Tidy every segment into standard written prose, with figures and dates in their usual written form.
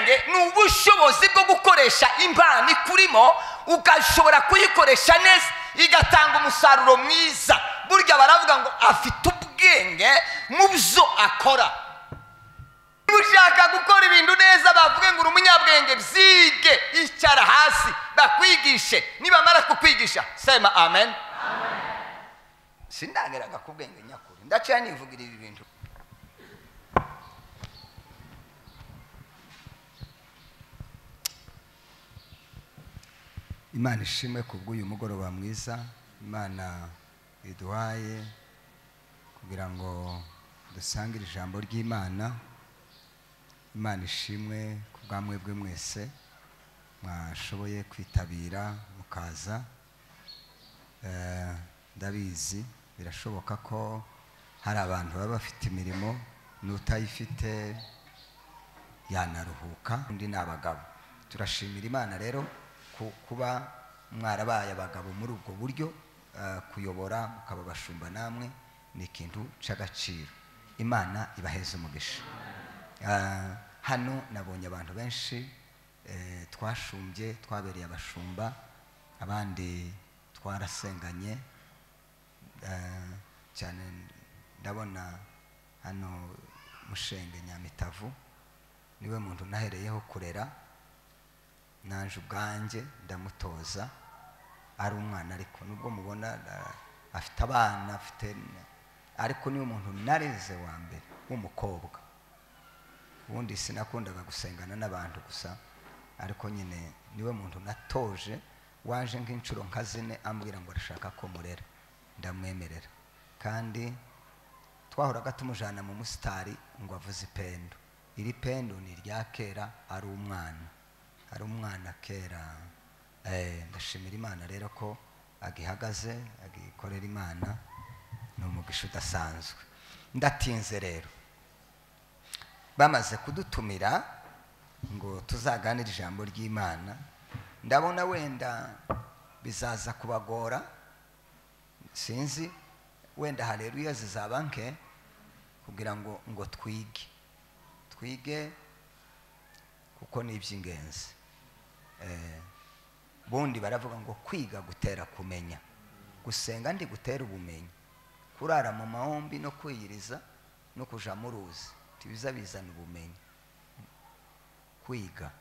Ubwenge ni ubushobozi bwo gukoresha impano ikurimo, ugashobora kuyikoresha neza igatanga umusaruro mwiza. Burya baravuga ngo afite ubwenge mu byo akora. Niba ushaka gukora ibintu neza bavuge ngo uri umunyabwenge, byige, icara hasi bakwigishe, nibamara kukwigisha sema amen. Sindageraga ku bwenge nyakuri, ndaciye nivugira ibi bintu. Imana ishimwe kubw'uyu mugoroba mwiza Imana iduhaye kugira ngo dusangire ijambo ry'Imana. Imana ishimwe kubwa mwebwe mwese mwashoboye kwitabira mukaza. Ndabizi birashoboka ko hari abantu baba bafite imirimo n'utayifite yanaruhuka, undi ni abagabo. Turashimira Imana rero kuba mwarabaye abagabo muri ubwo buryo, kuyobora mukaba abashumba namwe ni ikintu cy'agaciro. Imana ibaheze umugisha. Hano nabonye abantu benshi twashumbye, twabereye abashumba, abandi twarasenganye cyane. Ndabona hano Mushenge Nyamitavu niwe muntu nahereyeho kurera, nanje ubwanjye ndamutoza ari umwana, ariko nubwo mubona afite abana afite, ariko niwe muntu nareze wa mbere w'umukobwa. Ubundi sinakundaga gusengana n'abantu gusa, ariko nyine niwe muntu natoje, waje nk'inshuro nka zine ambwira ngo arashaka ko murera, ndamwemerera. Kandi twahoraga tumujana mu musitari ngo avuze ipendo. Iri pendo ni irya kera, ari umwana, ari umwana kera. Ndashimira Imana rero ko agihagaze agikorera Imana, ni umugisha udasanzwe. Ndatinze rero, bamaze kudutumira ngo tuzaganire ijambo ry'Imana, ndabona wenda bizaza kubagora, sinzi wenda haleluya zizaba nke kugira ngo twige twige kuko ni iby'ingenzi. Bundi baravuga ngo kwiga gutera kumenya, gusenga ndi gutera ubumenyi, kurara mu mahombi no kwiyiriza no kuja mu ruzi tibiza bizana ubumenyi. Kwiga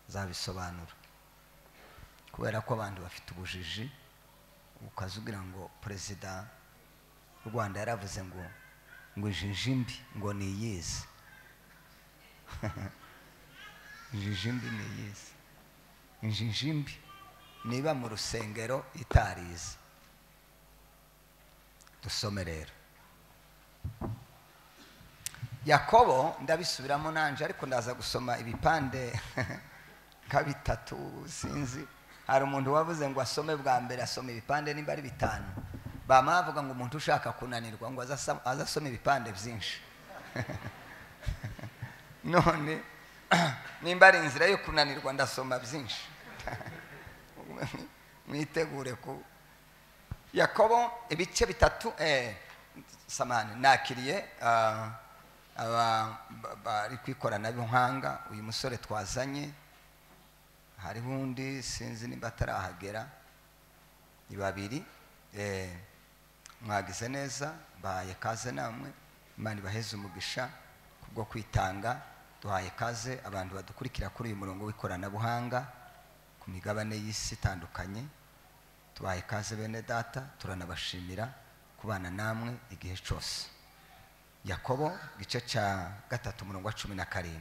zabisobanura, kubera ko abantu bafite ubujiji. Ukazugira ngo perezida w'u Rwanda yaravuze ngo injiji mbi ngo ni iyizi. Injiji mbi ni iyizi. Injiji mbi niba mu rusengero itarize. Dusome rero Yakobo, ndabisubiramo nanje ariko ndaza gusoma ibipande nka bitatu, sinzi. Hari umuntu wavuze ngo asome bwa mbere asome ibipande nimba ari bitanu, bama bavuga ngo umuntu ushaka kunanirwa ngo azasome ibipande byinshi. None nimba ari inzira yo kunanirwa ndasoma byinshi. Mwitegure ku Yakobo ibice bitatu. Samani nakiriye aba bari kwikoranabuhanga, uyu musore twazanye, hariho undi sinzi nimba atarahagera, ni babiri. Mwagize neza, bahaye kaze namwe, Imana ibaheze umugisha kubwo kwitanga. Duhaye kaze abantu badukurikira kuri uyu murongo w'ikoranabuhanga ku migabane y'isi itandukanye. Tubahaye kaze bene data, turanabashimira kubana namwe igihe cyose. Yakobo gice cya 3 umurongo wa 17.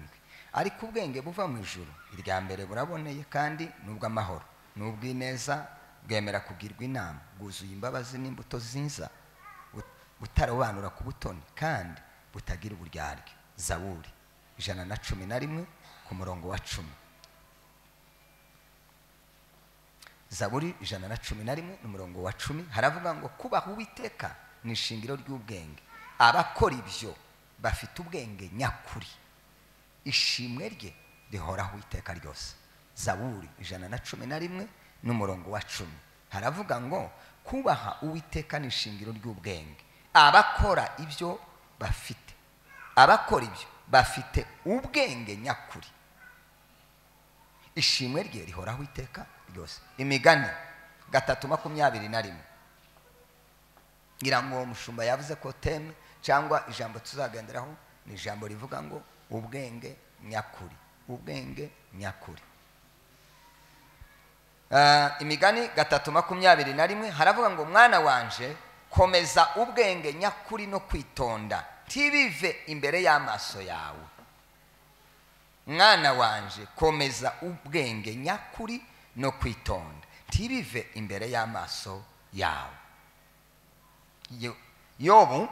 Ariko ubwenge buva mu ijuru, irya mbere buraboneye kandi nubw'amahoro, nubw'ineza, bwemera kugirwa inama, bwuzuye imbabazi n'imbuto nziza, butarobanura ku butoni kandi butagira uburyarya. Zaburi 111 ku murongo wa 10. Zaburi 111 n'umurongo wa 10 haravuga ngo kubaha Uwiteka ni ishingiro ry'ubwenge, abakora ibyo bafite ubwenge nyakuri, ishimwe rye rihoraho iteka ryose. Zaburi 111 n'umurongo wa 10 haravuga ngo kubaha Uwiteka ni ishingiro ry'ubwenge, abakora ibyo bafite, abakora ibyo bafite ubwenge nyakuri. Ishimwe rye rihoraho iteka ryose. Imigani 3:21. Ngira ngo mushumba yavuze ko theme cyangwa ijambo tuzagenderaho ni ijambo rivuga ngo ubwenge nyakuri, ubwenge nyakuri. Imigani 3:21 haravuga ngo mwana wanje komeza ubwenge nyakuri no kwitonda, ntibive imbere y'amaso yawe. Mwana wanje komeza ubwenge nyakuri no kwitonda, ntibive imbere y'amaso yawe. Yobu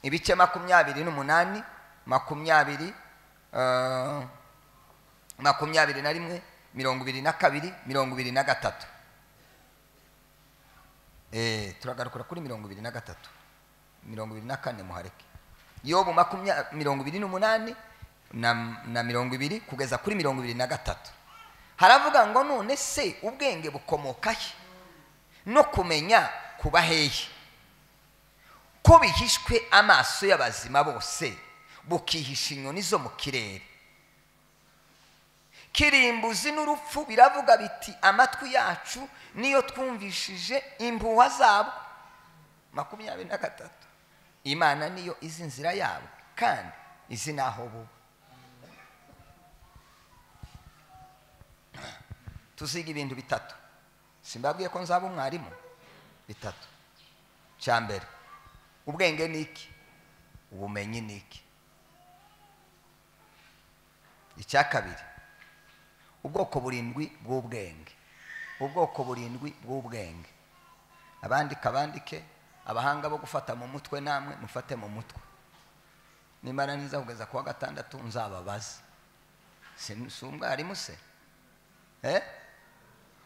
ibice 28, 20, 21, 22, 23. Turagarukura kuri 23, 24 muhareke. Yobu 28 na 20 kugeza kuri 23. Haravuga ngo none se ubwenge bukomoka he, no kumenya kuba hehe? Ko bihishwe amaso y'abazima bose, bukihisha inyoni zo mu kirere. Kirimbuzi n'urupfu biravuga biti amatwi yacu niyo twumvishije impuha zabo. 23. Imana niyo izi nzira yabo, kandi izi naho bo. Tuziga ibintu bitatu. Simbabwiye ko nzaba umwarimu. Bitatu. Cyambere, ubwenge niki? Ubumenyi niki? Icya kabiri, ubwoko burindwi bw'ubwenge. Ubwoko burindwi bw'ubwenge. Abandika bandike, abahanga bo gufata mu mutwe namwe mufate mu mutwe. Nimara niza kugeza kuwa gatandatu nzababaza. Si umwarimu se?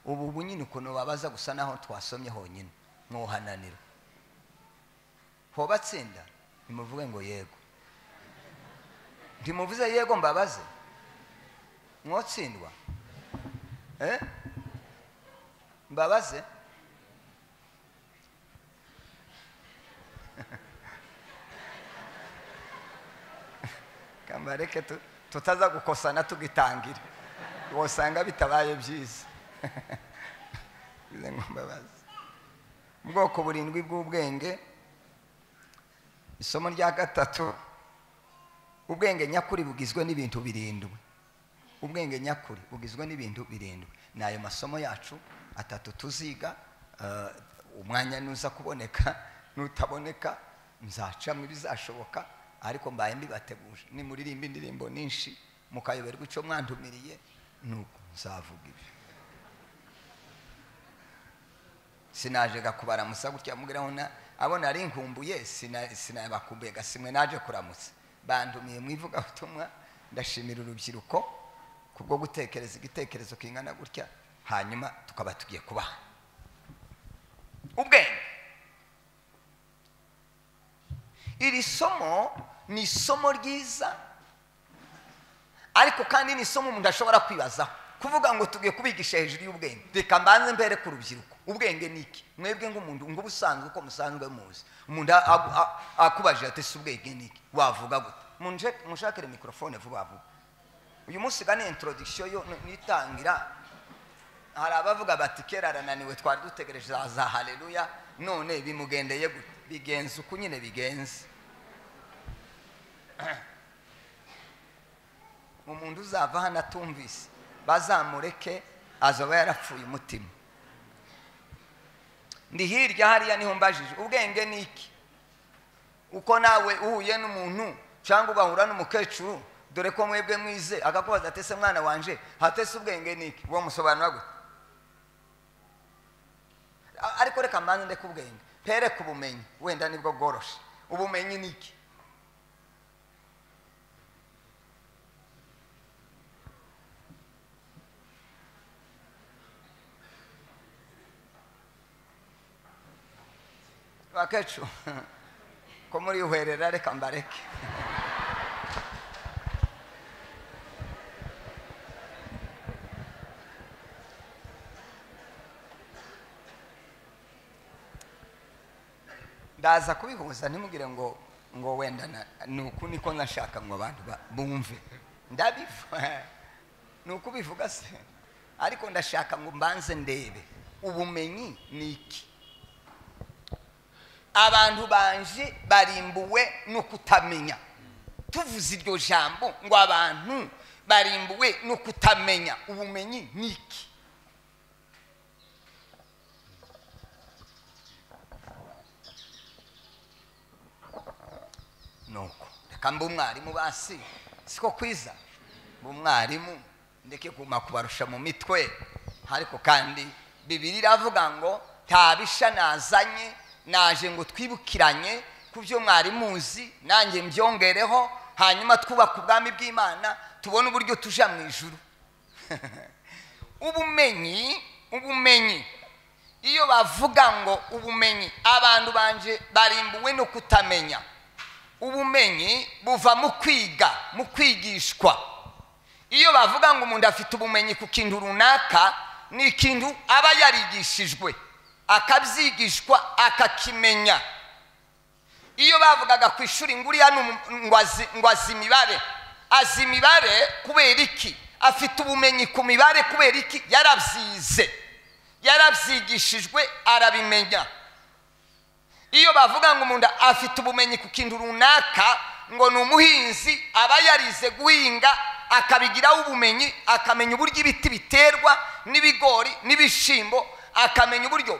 Ubu nyine ukuntu babaza gusa naho twasomye honyine mwohananira. Hobatsinda nimuvuge ngo yego. Ntimuvuze yego mbabaze. Mwotsindwa. Mbabaze. Kambareke tutaza gukosana tugitangira. Wosanga bitabaye byiza. Bize ngo mbabaze. Ubwoko burindwi bw'ubwenge. Isomo rya gatatu, ubwenge nyakuri bugizwe n'ibintu birindwi. Ubwenge nyakuri bugizwe n'ibintu birindwi. Nayo masomo yacu atatu tuziga. Umwanya nuza kuboneka nutaboneka nzaca mu bizashoboka, ariko mbaye mbibateguje. Ni muririmba indirimbo nyinshi mukayoberwa ico mwantumiriye, nuko nzavuga ibyo. Sinaje gakubaramusa gutya mugira ngo abo nari nkumbuye, sinabakumbuye gasimwe naje kuramutsa. Bandumiye mwivuga ubutumwa. Ndashimira urubyiruko kubwo gutekereza igitekerezo kingana gutya, hanyuma tukaba tugiye kubaha ubwenge. Iri somo ni isomo ryiza, ariko kandi ni isomo umuntu ashobora kwibazaho. Kuvuga ngo tugiye kubigisha hejuru y'ubwenge, reka mbanze mbere ku rubyiruko. Ubwenge niki? Mwebwe nk'umuntu ngo ubusanzwe uko musanzwe muzi, umuntu akubaje ati se ubwenge niki, wavuga gute? Munshakire microphone vuba vuba. Uyu munsi gane introduction yo nitangira. Hari abavuga bati kera arananiwe twari dutegereje za haleluya, none bimugendeye gute? Bigenze uko nyine bigenze. Umuntu uzava hano atumvise bazamureke, azoba yarapfuye umutima. Ndi hirya hariya niho mbajije ubwenge niki? Uko nawe uhuye n'umuntu cyangwa ugahura n'umukecuru, dore ko mwebwe mwize, akakubaza ati se mwana wanje hatese ubwenge niki? Uwo musobanura gute? Ariko reka mbanze ndeke ubwenge, pere ku bumenyi, wenda nibwo bworoshe. Ubumenyi niki? Bakecuru ko muri uhwerera reka mbareke. Ndaza kubihuza ntimugire ngo Ngo wenda nuku niko nashaka ngo abantu bumve. Ndabivuga nuko bivuga se, ariko ndashaka ngo mbanze ndebe ubumenyi ni iki. Abantu banje barimbuwe no kutamenya. Tuvuze iryo jambo ngo abantu barimbuwe no kutamenya, ubumenyi ni iki? Nuko reka mbe umwarimu basi, siko kwiza mbe umwarimu, ndeke kuma kubarusha mu mitwe. Ariko kandi Bibiliya iravuga ngo ntabisha nazanye, naje ngo twibukiranye ku byo mwari muzi, nanjye mbyongereho, hanyuma twubaka ubwami bw'Imana, tubone uburyo tuja mu ijuru. Ubumenyi iyo bavuga ngo ubumenyi, abantu banje barimbuwe no kutamenya. Ubumenyi buva mu kwiga, mu kwigishwa. Iyo bavuga ngo umuntu afite ubumenyi ku kintu runaka, ni ikintu aba yarigishijwe, akabyigishwa, akakimenya. Iyo bavugaga ku ishuri nguriya ngo azi imibare, azi imibare kubera iki? Afite ubumenyi ku mibare kubera iki? Yarabyize, yarabyigishijwe, arabimenya. Iyo bavuga ngo umuntu afite ubumenyi ku kintu runaka, ngo ni umuhinzi, aba yarize guhinga, akabigiraho ubumenyi, akamenya uburyo ibiti biterwa n'ibigori n'ibishimbo, akamenya uburyo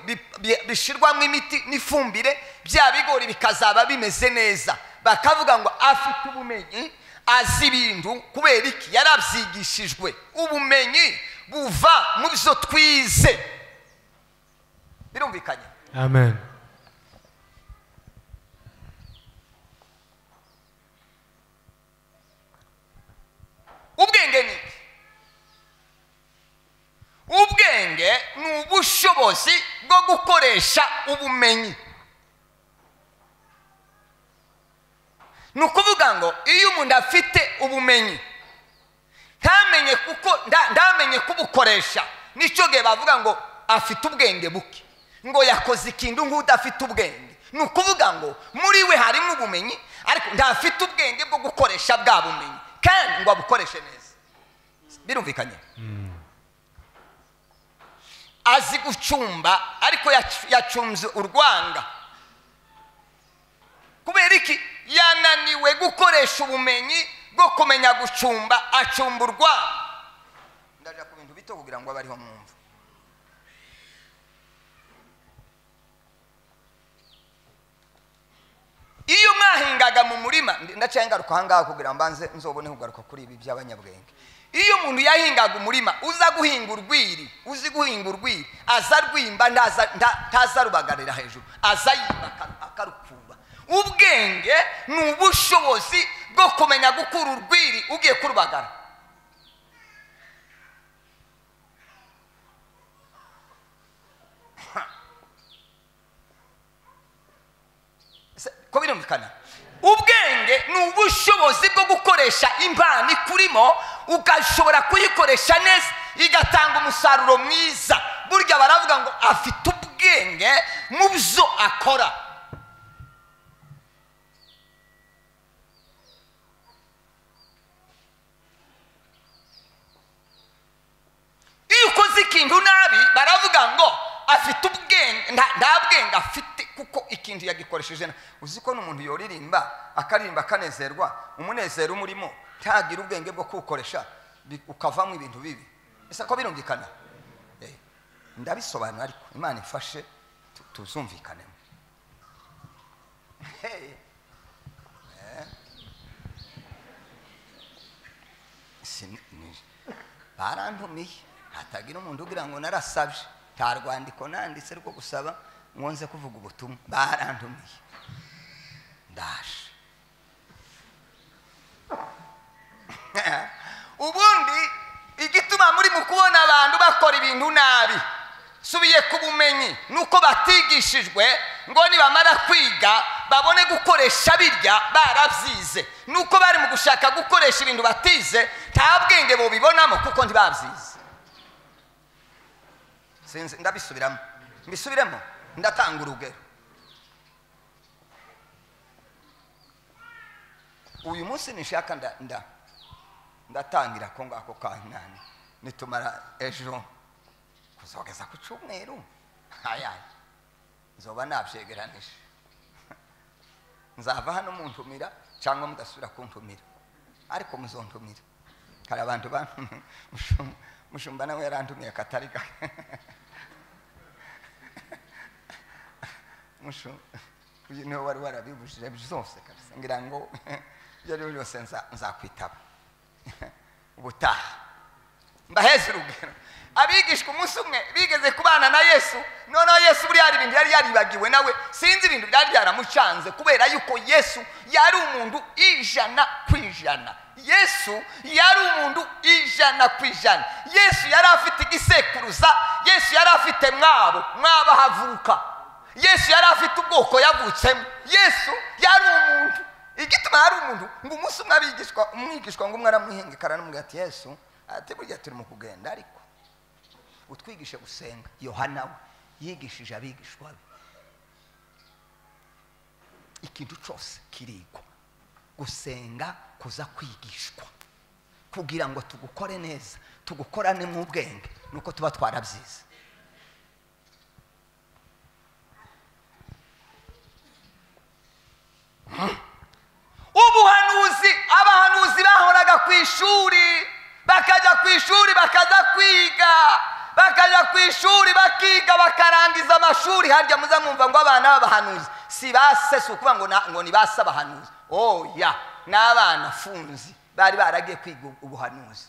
bishirwamo imiti n'ifumbire, bya bigori bikazaba bimeze neza. Bakavuga ngo afite ubumenyi, azi ibintu kubera iki? Yarabyigishijwe. Ubumenyi buva mu byo twize. Birumvikanye? Amen. Ubwenge ni iki? Ubwenge ni ubushobozi bwo gukoresha ubumenyi. Ni ukuvuga ngo iyo umuntu afite ubumenyi ntamenye kuko ndamenye kubukoresha, nicyo gihe bavuga ngo afite ubwenge buke, ngo yakoze ikintu nk'udafite ubwenge. Ni ukuvuga ngo muri we harimo ubumenyi, ariko ntafite ubwenge bwo gukoresha bwa bumenyi kandi ngo abukoreshe neza. Birumvikanye? Azi gucumba, ariko yacumze urwanga. Kubera iki? Yananiwe gukoresha ubumenyi bwo kumenya gucumba, acumba urwanga. Ndaja ku bintu bito kugira ngo abariho mwumva. Iyo mwahingaga mu murima, ndacengaruka ahangaha kugira ngo mbanze nzobone kugaruka kuri ibi by'abanyabwenge. Iyo umuntu yahingaga umurima, uza guhinga urwiri, uzi guhinga urwiri, aza rwimba, ntaza rubagarira hejuru, aza yimba akarukuba. Ubwenge ni ubushobozi bwo kumenya gukura urwiri ugiye kurubagara. Ko birumvikana? Ubwenge ni ubushobozi bwo gukoresha impano ikurimo, ugashobora kuyikoresha neza igatanga umusaruro mwiza. Burya baravuga ngo afite ubwenge mu byo akora. Iyo ukoze ikintu nabi baravuga ngo afite ubwenge, nta bwenge afite kuko ikintu yagikoresheje. Uzi ko n'umuntu yoririmba akaririmba akanezerwa, umunezero umurimo ntagira ubwenge bwo kuwukoresha, ukavamo ibintu bibi. Ese ko birumvikana? Ndabisobanura ariko Imana ifashe tuzumvikanemo. Barantumiye, hatagira umuntu ugira ngo narasabye, nta rwandiko nanditse rwo gusaba ngo nze kuvuga ubutumwa. Barantumiye, ndaje. Ubundi igituma muri mu kubona abantu bakora ibintu nabi, subiye ku bumenyi, nuko batigishijwe ngo nibamara kwiga babone gukoresha birya barabyize. Nuko bari mu gushaka gukoresha ibintu batize, nta bwenge bubibonamo kuko ntibabyize. Sinzi, ndabisubiramo, mbisubiremo, ndatanga urugero. Uyu munsi nishaka ndatangira ko ngako kanani nitumara ejo kuzogeza ku cyumweru ayaye nzoba nabyegeranije. Nzava hano muntumira cyangwa mudasubira kuntumira, ariko muzontumira. Hari abantu ba mushumba nawe yarantumiye katari mushu uyu niwe wari warabibujije byose kabisa, ngira ngo ibyo ari byo byose nzakwitaba ubutaha. Mbaheze urugero, abigishwa umunsi umwe bigeze kubana na Yesu. Noneho Yesu buriya hari ibintu yari yaribagiwe nawe, sinzi ibintu byari byaramucanze, kubera yuko Yesu yari umuntu 100%. Yesu yari umuntu 100%. Yesu yari afite igisekuruza, Yesu yari afite mwabo havuka, Yesu yari afite ubwoko yavutsemo. Yesu yari umuntu. Igituma yari umuntu ngo umunsi umwe abigishwa, umwigishwa ngo umwe aramuhengekara aramubwira ati Yesu, ati burya turi mu kugenda ariko utwigishe gusenga. Yohana we yigishije abigishwa be ikintu cyose kirigwa, gusenga kuza kwigishwa kugira ngo tugukore neza, tugukorane mu bwenge, nuko tuba twarabyize. Ubuhanuzi, abahanuzi bahoraga ku ishuri, bakajya ku ishuri bakaza kwiga, bakajya ku ishuri bakiga bakarangiza amashuri. Harya muza mwumva ngo abana b'abahanuzi si base, si ukuvuga ngo ni base abahanuzi, oya, n'abana funzi bari baragiye kwiga ubuhanuzi.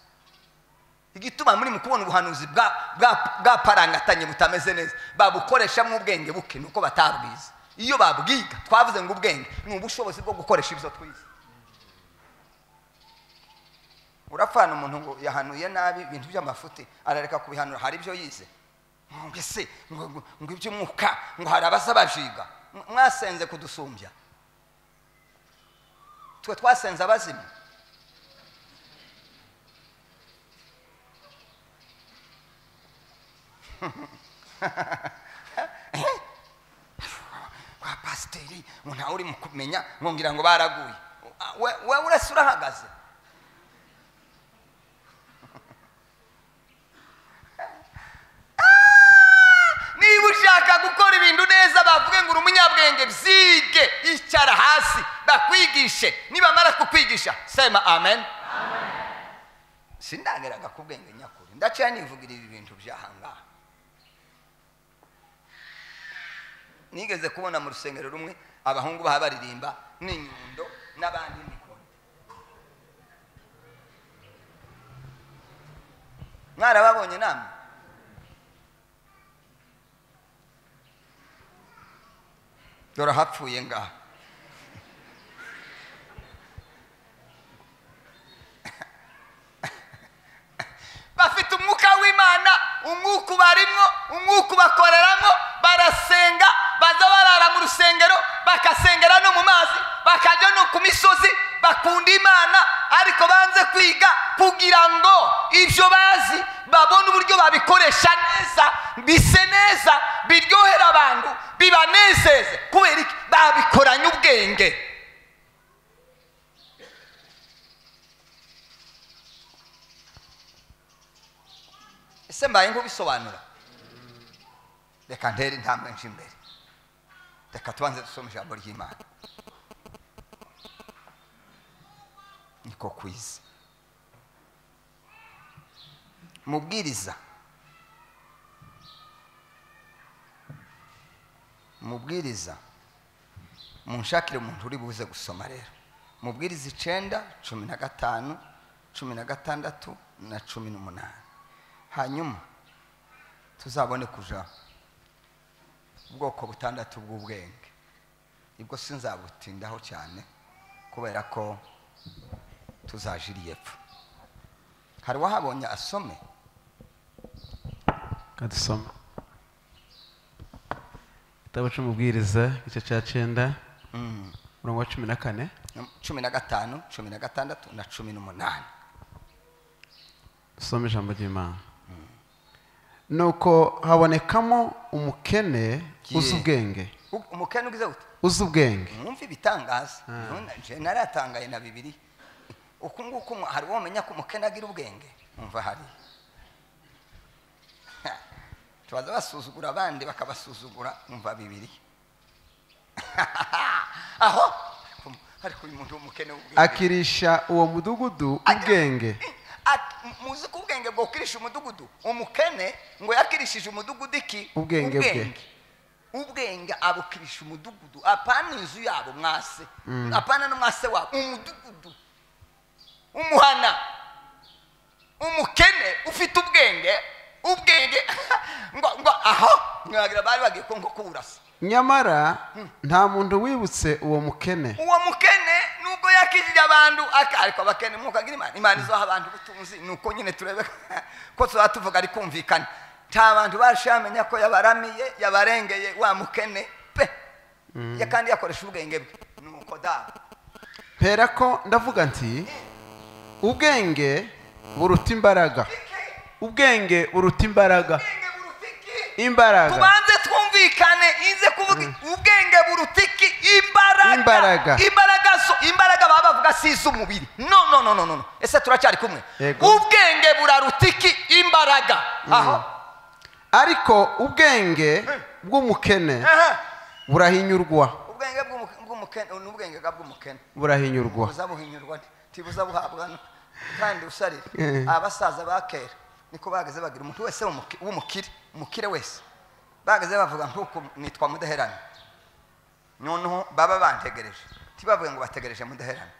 Igituma muri mu kubona ubuhanuzi bwaparangatanye butameze neza, babukoresha mu bwenge buke, nuko batabwize. Iyo babwiga, twavuze ngo ubwenge ni ubushobozi bwo gukoresha ibyo twize. Urafana umuntu ngo yahanuye nabi ibintu by'amafuti, arareka kubihanura, hari ibyo yize. Ngo ese ngo iby'umwuka ngo hari abaza bajiga. Mwasenze kudusumbya, twe twasenze abazimu. Kwa pasiteri ngo ntawe uri mu kumenya, ngo ngira ngo baraguye. We urese urahagaze. Niba ushaka gukora ibintu neza bavuge ngo uri umunyabwenge, byige, icara hasi bakwigishe. Nibamara kukwigisha sema amen. Sindageraga ku bwenge nyakuri, ndaciye nivugira ibi bintu by'ahangaha. Nigeze kubona mu rusengero rumwe abahungu baririmba n'inyundo n'abandi n'ikoni. Mwarababonye namwe? Dore hapfuye ngaha. Bafite umwuka w'Imana, umwuka ubarimo, umwuka ubakoreramo, barasenga, baza barara mu rusengero, bakasengera no mu mazi, bakajya no ku misozi, bakunda Imana, ariko banze kwiga kugira ngo ibyo bazi babone uburyo babikoresha neza, bise neza, biryohera abantu, bibanezeze. Kubera iki? Babikoranye ubwenge. Ese mbaye nkubisobanura? Reka ntere intambwe nje imbere. Reka tubanze dusome ijambo ry'Imana. Niko kwiza. Mubwiriza, mubwiriza, munshakire umuntu uri buze gusoma rero. Mubwiriza 9, 15, 16 na 18. Hanyuma tuzabone kuja ubwoko butandatu bw'ubwenge. Ibwo sinzabutindaho cyane kubera ko tuzajiriye epfo. Hari wahabonye asome? Kadusoma igitabo cy'umubwiriza igice cya 9 umurongo wa 14, 15, 16 na 18. Dusome ijambo ry'Imana. Nuko habonekamo umukene uzi ubwenge. Umukene ugize gute? Uzi ubwenge. Mwumva ibitangaza. Nje naratangaye na Bibiliya. Uku nguku hari womenya ko umukene agira ubwenge. Umva hari. Tubaza basuzugura abandi bakabasuzugura, umva Bibiliya. Aho ariko uyu muntu w'umukene w'ubwenge akirisha uwo mudugudu ubwenge. Muzi ko ubwenge bwo kirisha umudugudu. Umukene ngo yakirishije umudugudu iki? Ubwenge bwe. Ubwenge abukirisha umudugudu, apana inzu yabo mwase, apana no mwase wabo, umudugudu, umuhana. Umukene ufite ubwenge, ubwenge ngo ngo aho mwagira bari bagiye ko ngo kurasa. Nyamara nta muntu wibutse uwo mukene. Uwo mukene nubwo yakijije abantu, ariko abakene mukagira Imana, Imana izoha abantu ubutunzi. Nuko nyine turebe ko tuvuga ari kumvikana. Nta bantu bashamenya ko yabaramiye, yabarengeye wa mukene pe. Ya kandi yakoresha ubwenge bwe. Nuko da Mpera ko ndavuga nti ubwenge buruta imbaraga. Ubwenge buruta imbaraga. Imbaraga. Tubanze twumvikane ize kuvuga ubwenge buruta iki? Imbaraga. Imbaraga zo imbaraga baba bavuga si iz'umubiri. No no no no no. Ese turacyari kumwe? Ubwenge buraruta iki? Imbaraga. Aho. Ariko ubwenge bw'umukene burahinyurwa. Ubwenge bw'umukene n'ubwenge bw'umukene burahinyurwa. Buzabuhinyurwa ntibuza buhabwa kandi usarira. Abasaza bakera niko bageze bagira umuntu wese w'umukire, umukire wese bageze bavuga nkuko nitwa Mudaherana. Noneho baba bantegereje, tibavuga ngo bategereje Mudaherana,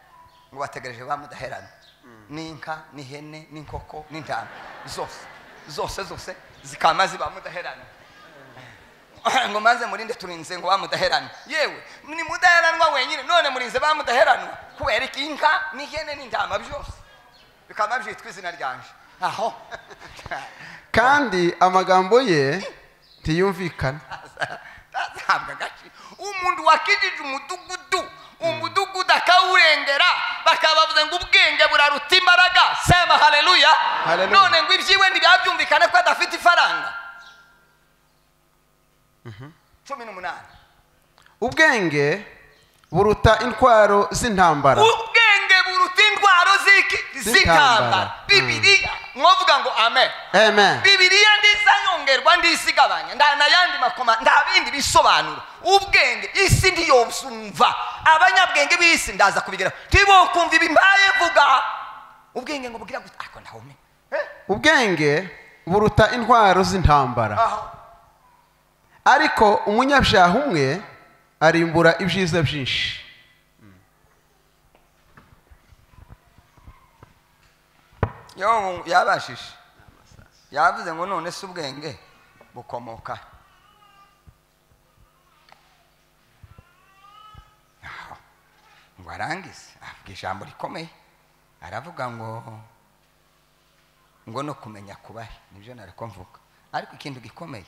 ngo bategereje ba Mudaherana. N'inka n'ihene n'inkoko n'intama zose zose zose zikama ziba Mudaherana. Ngo maze murinde turinze ngo ba Mudaherana. Yewe ni Mudaheranwa wenyine, none murinze ba Mudaheranwa kubera iki? Inka n'ihene n'intama byose bikama byitwa izina ryanje. Aho kandi amagambo ye ntiyumvikana. Ntabwo agaciro. Umuntu wakijije umudugudu, umudugudu akawurengera, bakabavuze ngo ubwenge buraruta imbaraga. Sema haleluya. None ngo ibyiwe ntibyumvikane ko adafite ifaranga. 18. Ubwenge buruta intwaro z'intambara. Ubwenge buruta intwaro z'intambara. Bibiliya mwovuga ngo amen. Amen. Bibiliya ndizanyongerwa ndisigabanya ndanayandi makoma ndabindi bisobanuro. Ubwenge isi ndiyobsumva. Abanyabwenge b'isi ndaza kubigera. Tibo kumva ibimbaye vuga. Ubwenge ngo bugira gute? Ariko ndahome. Ubwenge buruta intwaro z'intambara. Ariko umunyabyaha umwe arimbura ibyiza byinshi. Yo yabashije. Yavuze ngo none se ubwenge bukomoka. Ngo arangize avuga ijambo rikomeye. Aravuga ngo ngo no kumenya kubahe, nibyo nariko mvuga. Ariko ikintu gikomeye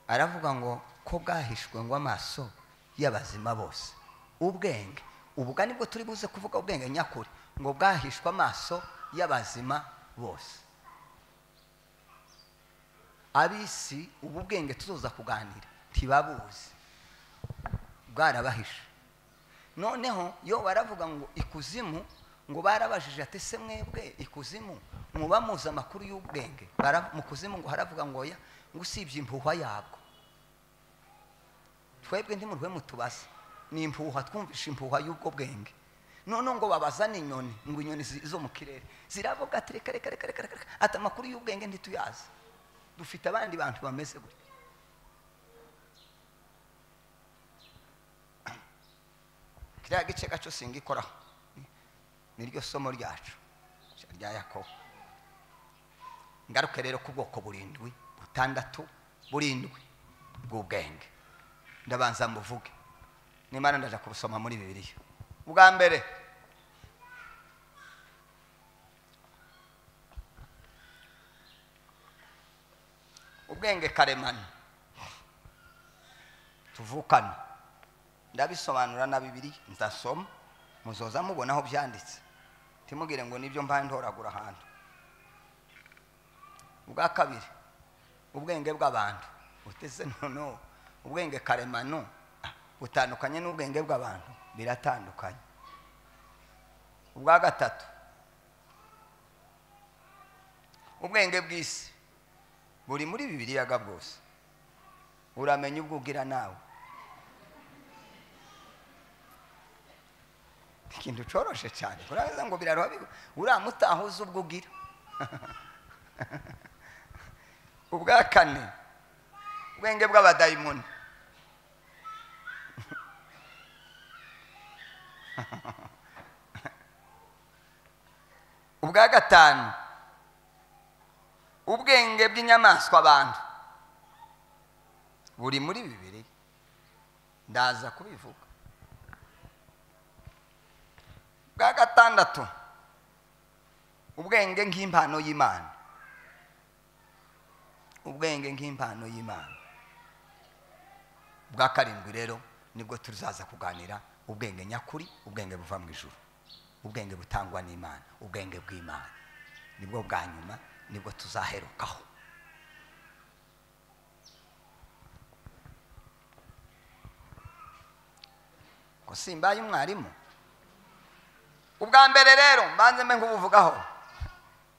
aravuga ngo ko bwahishwe ngo amaso y'abazima bose. Ubwenge ubuga nibwo turi buze kuvuga ubwenge nyakuri, ngo bwahishwe amaso y'abazima bose. Abisi ubu bwenge tuzoza kuganira ntibabuzi, bwarabahishe. Noneho yo baravuga ngo ikuzimu, ngo barabajije ati se mwebwe ikuzimu muba muzi amakuru y'ubwenge? Mu kuzimu ngo haravuga ngo oya, ngo usibye impuhwa yabwo. Twebwe ntimurwe mutubaza, ni impuhwa, twumvisha impuhwa y'ubwo bwenge. None ngo babazana inyoni, ngo inyoni zo mu kirere ziravuga ati reka reka reka reka, ati amakuru y'ubwenge ntituyazi, dufite abandi bantu bameze gutya. Kiriya gice gaco singikoraho, niryo somo ryacu rya Yakobo. Ngaruke rero ku bwoko burindwi, butandatu burindwi bw'ubwenge. Ndabanza mbuvuge, nimara ndaja kubusoma muri Bibiliya. Ubwa mbere ubwenge karemano tuvukana. Ndabisobanura na Bibiliya, nzasoma muzoza mubona aho byanditse, timugire ngo nibyo mbaye ntoragura ahantu. Ubwa kabiri ubwenge bw'abantu. Utese nono Ubwenge karemano butandukanye n'ubwenge bw'abantu, biratandukanye. Ubwa gatatu, ubwenge bw'isi buri muri Bibiliya bwose, uramenya ubwo ugira nawe. Ikintu coroshe cyane, uraza ngo biraruha, uramutahuza ubwo ugira. Ubwa kane, ubwenge bw'abadayimoni. Ubwa gatanu, ubwenge bw'inyamaswa abantu buri muri Bibiliya, ndaza kubivuga. Ubwa gatandatu, ubwenge nk'impano y'Imana. Ubwenge nk'impano y'Imana. Ubwa karindwi rero nibwo tuzaza kuganira ubwenge nyakuri, ubwenge buva mu ijuru, ubwenge butangwa n'Imana, ubwenge bw'Imana. Nibwo bwa nyuma, nibwo tuzaherukaho. Ko simbaye umwarimu. Ubwa mbere rero mbanze mbe nkubuvugaho,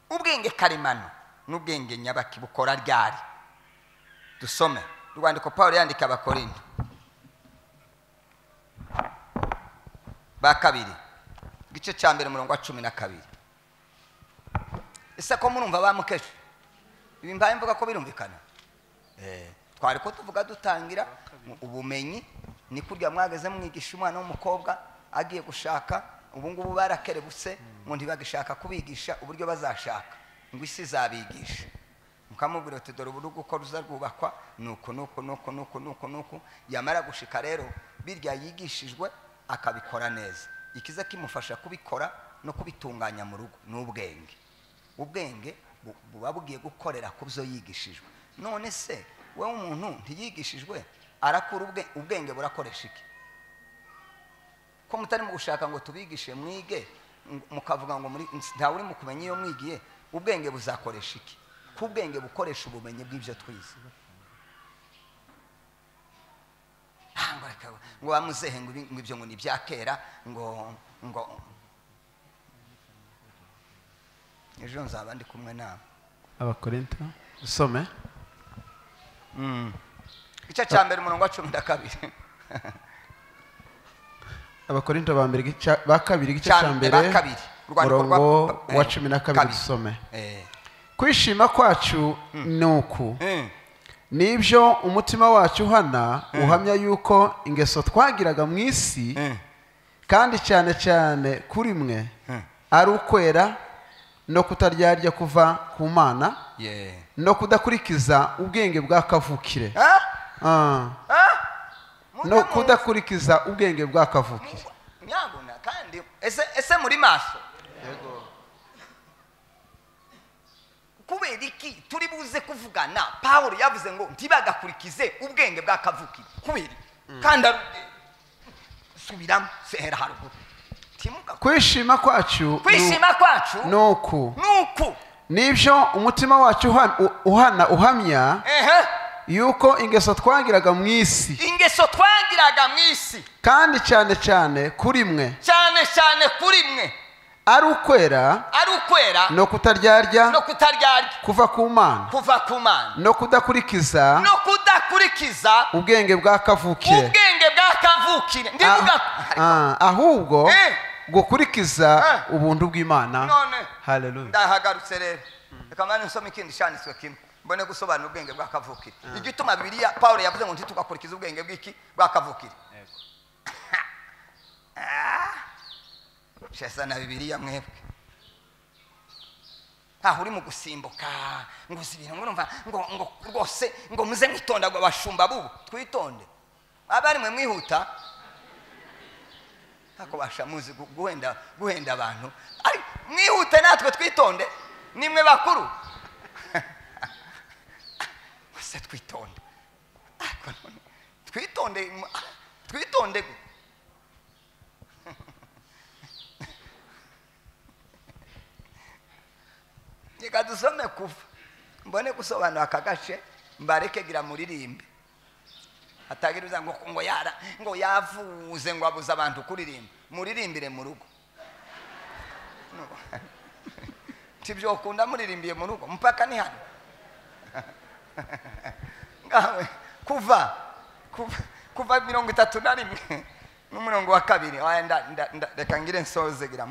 ubwenge karemano n'ubwenge nyabaki bukora ryari? Dusome urwandiko Paulo yandika Abakorinto ba kabiri, igice cya mbere umurongo wa 12. Ese ko murumva ba mukesha ibi mbaye mvuga ko birumvikana? Twari ko tuvuga dutangira ubumenyi ni kurya mwageze mwigisha umwana w'umukobwa agiye gushaka. Ubu ngubu barakerebutse ngo ntibagishaka kubigisha uburyo bazashaka, ngo isi izabigisha. Mukamubwira uti dore urugo uko ruzarwubakwa nuko nuko nuko nuko nuko nuko. Yamara gushika rero birya yigishijwe akabikora neza, ikiza kimufasha kubikora no kubitunganya mu rugo n'ubwenge. Ubwenge buba bugiye gukorera ku byo yigishijwe. None se we umuntu ntiyigishijwe arakura ubwenge burakoresha iki? Ko mutari mu gushaka ngo tubigishe mwige, mukavuga ngo ntawe uri mu kumenya iyo mwigiye, ubwenge buzakoresha iki? Ku ubwenge bukoresha ubumenyi bw'ibyo twize. Ngo bamuzehe ngo ibyo ngo ni ibya kera, ngo ejo nzaba ndi kumwe nawe. Abakorinto usome igice cya mbere umurongo wa 12. Abakorinto ba mbere ba kabiri igice cya mbere umurongo wa 12 dusome. Kwishima kwacu nuku nibyo umutima wacu uhana uhamya yuko ingeso twagiraga mu isi kandi cyane cyane kuri mwe ari ukwera no kutaryarya kuva ku Mana no kudakurikiza ubwenge bwa kavukire. No kudakurikiza ubwenge bwa kavukire. Nyabona kandi ese muri maso. Yego. Kubera iki turi buze kuvugana? Paulo yavuze ngo ntibagakurikize ubwenge bwa kavukire. Kubera kandi subiramo sehera haruguru. Kwishima kwacu nuku nibyo umutima wacu uhana uhamya yuko ingeso twagiraga mu isi, kandi cyane cyane kuri mwe, ari ukwera no kutaryarya kuva ku Mana no kudakurikiza ubwenge bwa kavukire, ahubwo gukurikiza ubuntu bw'Imana. Haleluya. Ndahagarutse rero reka mane nsome ikindi cyanditswe kimwe mbone gusobanura ubwenge bwa kavukire. Igituma Bibiliya Paulo yavuze ngo ntitugakurikize ubwenge bw'iki bwa kavukire. Shesa na Bibiliya mwebwe ntaho uri mu gusimbuka ngo uzibira ngo urumva ngo rwose ngo muze mwitonda ngo abashumba bubu twitonde. Abari mwe mwihuta ntako basha muzi guhenda abantu, ari mwihute natwe twitonde, nimwe bakuru bose twitonde. Twitonde twitonde. Reka dusome kuva mbone gusobanura aka gace mbareke gira muririmbe. Hatagira ngo ngo yara ngo yavuze ngo abuza abantu kuririmba. Muririmbire mu rugo. Tibyo ukunda muririmbiye mu rugo mpaka ni hano. Ngawe kuva 31 n'umurongo wa 2. Oya reka ngire nsoze gira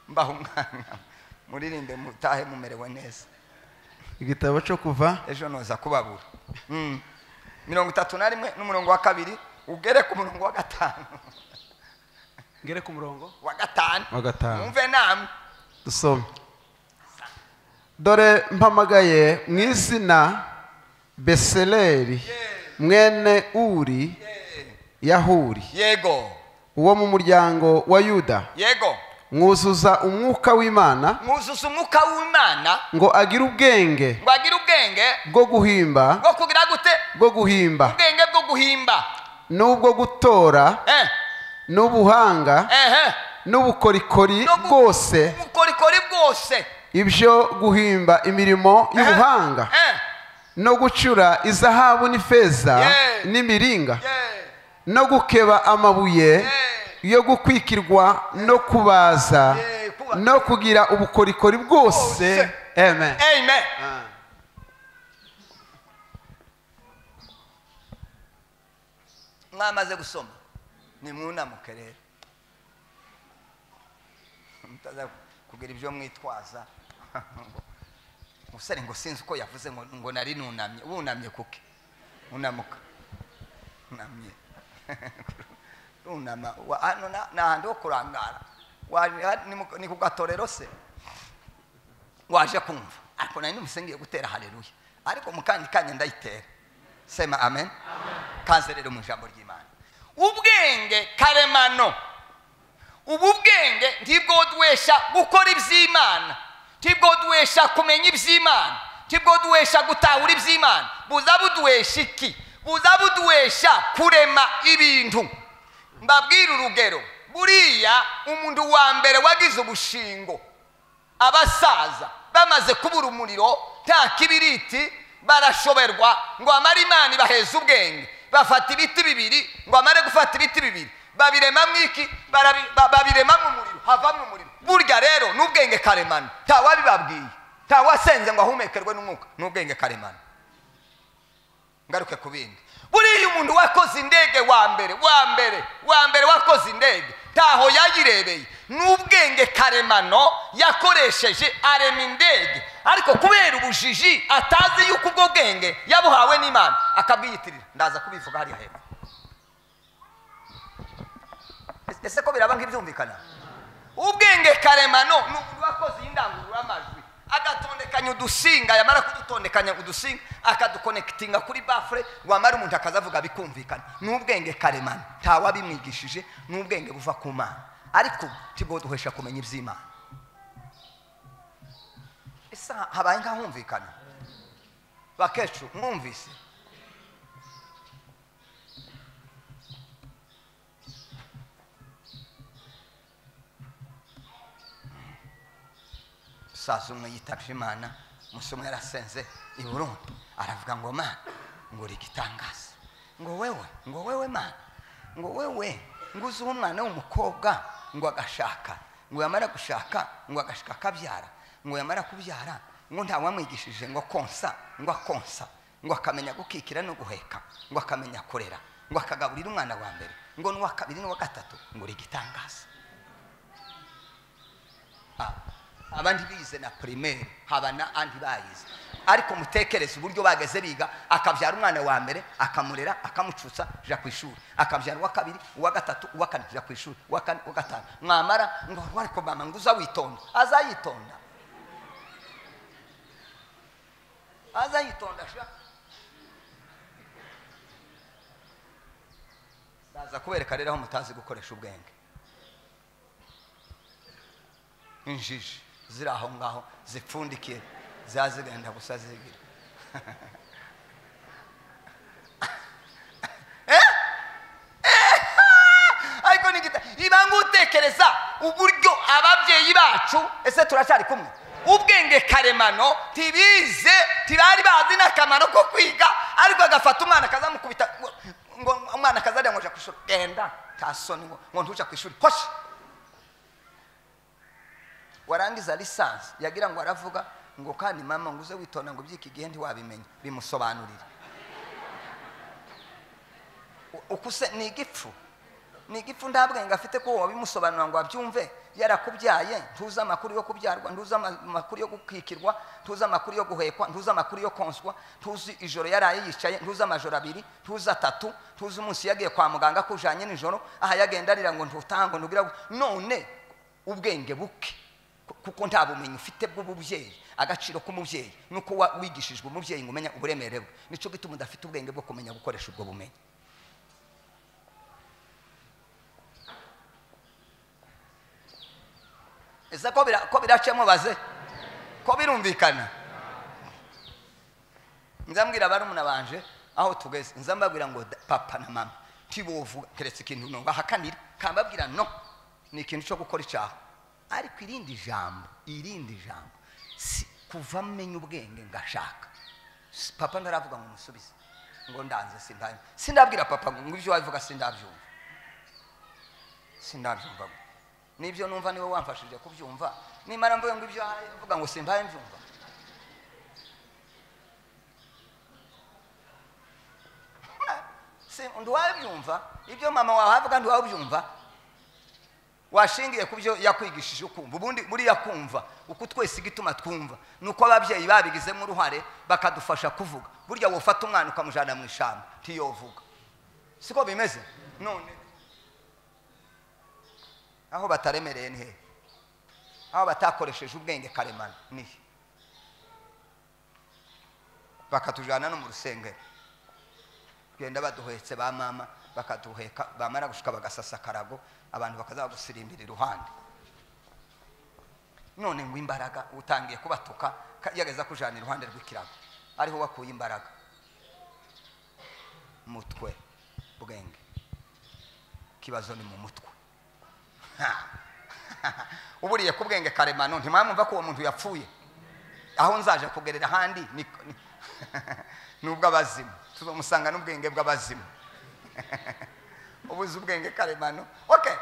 mbaho umwana muririmbe mutahe mumerewe neza. Igitabo cyo kuva ejo noza kubabura. 31 n'umurongo wa 2 ugere ku murongo wa 5. Ngere ku murongo wa 5. Wa 5. Mumve namwe. Dusome. Dore mpamagaye mu izina Beseleri mwene Uri Yahuri. Yego. Uwo mu muryango wa Yuda. Yego. Mwuzuza umwuka w'Imana. Mwuzuza umwuka w'Imana ngo agire ubwenge. Ngo agire ubwenge bwo guhimba. Bwo kugira gute? Bwo guhimba. Ubwenge bwo guhimba. Nubwo gutora. N'ubuhanga. N'ubukorikori bwose. Ubukorikori bwose. Ibyo guhimba imirimo y'ubuhanga. No gucura izahabu n'ifeza n'imiringa. No gukeba amabuye yo gukwikirwa no kubaza no kugira ubukorikori bwose. Amen. Amen. Mwamaze gusoma nimwunamuke rero mutaza kugira ibyo mwitwaza. Musare ngo sinzi uko yavuze ngo nari nunamye. Wunamye kuke? Unamuka unamye unama hano nahandi ho kurangara ni ku gatorero se waje kumva. Ariko nari numvise ngiye gutera haleluya, ariko mu kandi kanya ndayitera. Sema amen. Kaze rero mu ijambo ry'Imana. Ubwenge karemano, ubu bwenge ntibwodwesha gukora iby'Imana, ntibwodwesha kumenya iby'Imana, ntibwodwesha gutahura iby'Imana. Buza budwesha iki? Buza budwesha kurema ibintu. Mbabwira urugero, buriya umuntu wa mbere wagize ubushingo, abasaza bamaze kubura umuriro nta kibiriti, barashoberwa ngo amare Imana ibaheze ubwenge. Bafata ibiti bibiri, ngo amare gufata ibiti bibiri babiremamwo iki? Babiremamwo umuriro, havamwo umuriro. Burya rero n'ubwenge karemano, ntawabibabwiye, ntawasenze ngo ahumekerwe n'umwuka, n'ubwenge karemano. Ngaruke ku bindi. Buriya umuntu wakoze indege wa mbere wakoze indege, taho yayirebeye, n'ubwenge karemano yakoresheje arema indege. Ariko kubera ubujiji atazi yuko ubwo bwenge yabuhawe n'Imana akabwiyitirira. Ndaza kubivuga hariya hepfo. Ese ko biraba nk'ibyumvikana? Ubwenge karemano ni umuntu wakoze indangururamajwi agatondekanya udusinga, yamara kudutondekanya udusinga akadukonekitinga kuri bafure, wamara umuntu akazavuga bikumvikana. N'ubwenge karemano, ntawabimwigishije, n'ubwenge buva ku Mana, ariko tibwo duhesha kumenya iby'Imana. Ese habaye nk'ahumvikana? Bakecuru mwumvise? Umusaza umwe yitabye Imana, umunsi umwe yarasenze i Burundi, aravuga ngo Mana ngo uri igitangaza, ngo wewe Mana, ngo wewe ngo uzi umwana w'umukobwa ngo agashaka, ngo yamara gushaka ngo agashika akabyara, ngo yamara kubyara ngo ntawamwigishije ngo konsa, ngo akonsa, ngo akamenya gukikira no guheka, ngo akamenya kurera, ngo akagaburira umwana wa mbere, ngo n'uwa kabiri n'uwa gatatu, ngo uri igitangaza. Abandi bize na primaire, haba na andi bayize, ariko mutekereze uburyo bageze biga. Akabyara umwana wa mbere akamurera akamucutsa ja ku ishuri, akabyara uwa kabiri, uwa gatatu, uwa kane ja ku ishuri, uwa kane, uwa gatanu. Mwamara ngo ariko mama ngo uzawitonda, azayitonda, azayitonda sha. Ndaza kubereka rero aho mutazi gukoresha ubwenge. Injiji ziri aho ngaho zipfundikiye zazigenda gusa zigira. Ariko nigita ibanga utekereza uburyo ababyeyi bacu, ese turacyari kumwe? Ubwenge karemano tibize, tibari bazi n'akamaro ko kwiga, ariko agafata umwana akazamukubita ngo Umwana akazajya ngo aja ku ishuri, genda tasoni ngo ntuja ku ishuri, hoshi. Warangiza lisansi yagira ngo aravuga ngo kandi mama ngo uze witonda ngo byiki gihe ntiwabimenya, bimusobanurira. Ukuse ni igipfu, ni igipfu nta bwenge afite ko wabimusobanura ngo abyumve. Yarakubyaye, ntuzi amakuru yo kubyarwa, ntuzi amakuru yo gukikirwa, ntuzi amakuru yo guhekwa, ntuzi amakuru yo konswa, ntuzi ijoro yaraye yicaye, ntuzi amajoro abiri, ntuzi atatu, ntuzi umunsi yagiye kwa muganga kujanye nijoro, aha yagenda arira ngo ntutango ntugira. None ubwenge buke kuko nta bumenyi ufite bw'ububyeyi, agaciro k'umubyeyi nuko wigishijwe umubyeyi ngo umenya uburemere bwe. Nico gituma udafite ubwenge bwo kumenya gukoresha ubwo bumenyi. Ese ko biracemo baze ko birumvikana? Nzambwira barumuna banje aho tugeze, nzambabwira ngo papa na mama ntibovuga keretse ikintu no bahakanira, kambabwira no ni ikintu cyo gukora icyaha. Ariko irindi jambo, irindi jambo si kuva menya ubwenge ngashaka. Papa ndaravuga ngo musubize ngo ndanze simbaye, sindabwira papa ngo ibyo wabivuga sindabyumva, sindabyumva. Nibyo numva niwe wamfashije kubyumva. Nimara mvuye ngo ibyo avuga ngo simbaye mbyumva. Si nduwabyumva ibyo mama wawe avuga, nduwabyumva washingiye kubyo yakwigishije ukumva. Ubundi muri yakumva uko twese igituma twumva nuko ababyeyi babigizemo uruhare bakadufasha kuvuga. Burya wofata umwana ukamujana mu ishamba ntiyovuga, siko bimeze? None aho bataremereye ni he? Aho batakoresheje ubwenge karemano ni he? Bakatujana no mu rusengero, genda baduhetse ba mama bakaduheka, bamara gushuka bagasasa karago, abantu bakaza gusirimbira iruhande. None ngo imbaraga utangiye kubatuka yageza kujana iruhande rw'ikirago, ariho wakuye imbaraga. Mutwe bwenge, kibazo ni mu mutwe. Uburiye ku bwenge karemano ntimwamumva ko uwo muntu yapfuye. Aho nzaje kugerera handi nubwo abazimu tuzomusanga n'ubwenge bw'abazimu. Ubuze ubwenge karemano. Okay,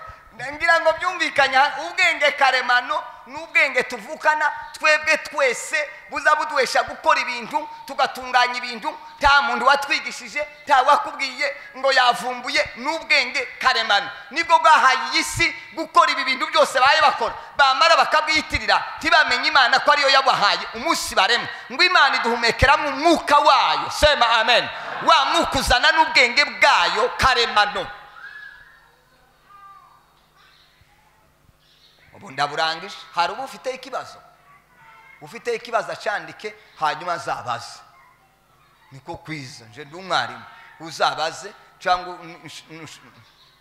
ngira ngo byumvikanya. Ubwenge karemano n'ubwenge tuvukana twebwe twese buza buduhesha gukora ibintu, tugatunganya ibintu. Nta muntu watwigishije, nta wakubwiye ngo yavumbuye. N'ubwenge karemano nibwo bwahaye isi gukora ibi bintu byose baye bakora, bamara bakabwiyitirira ntibamenye Imana ko ariyo yabahaye umunsi baremwe. Ngo Imana iduhumekeramo umwuka wayo, sema amen. Wa mwuka uzana n'ubwenge bwayo karemano. Ubu ndaburangije. Hari ubu ufite ikibazo, ufite ikibazo acandike hanyuma azabaze. Niko kwiza nje ndi umwarimu, uzabaze cyangwa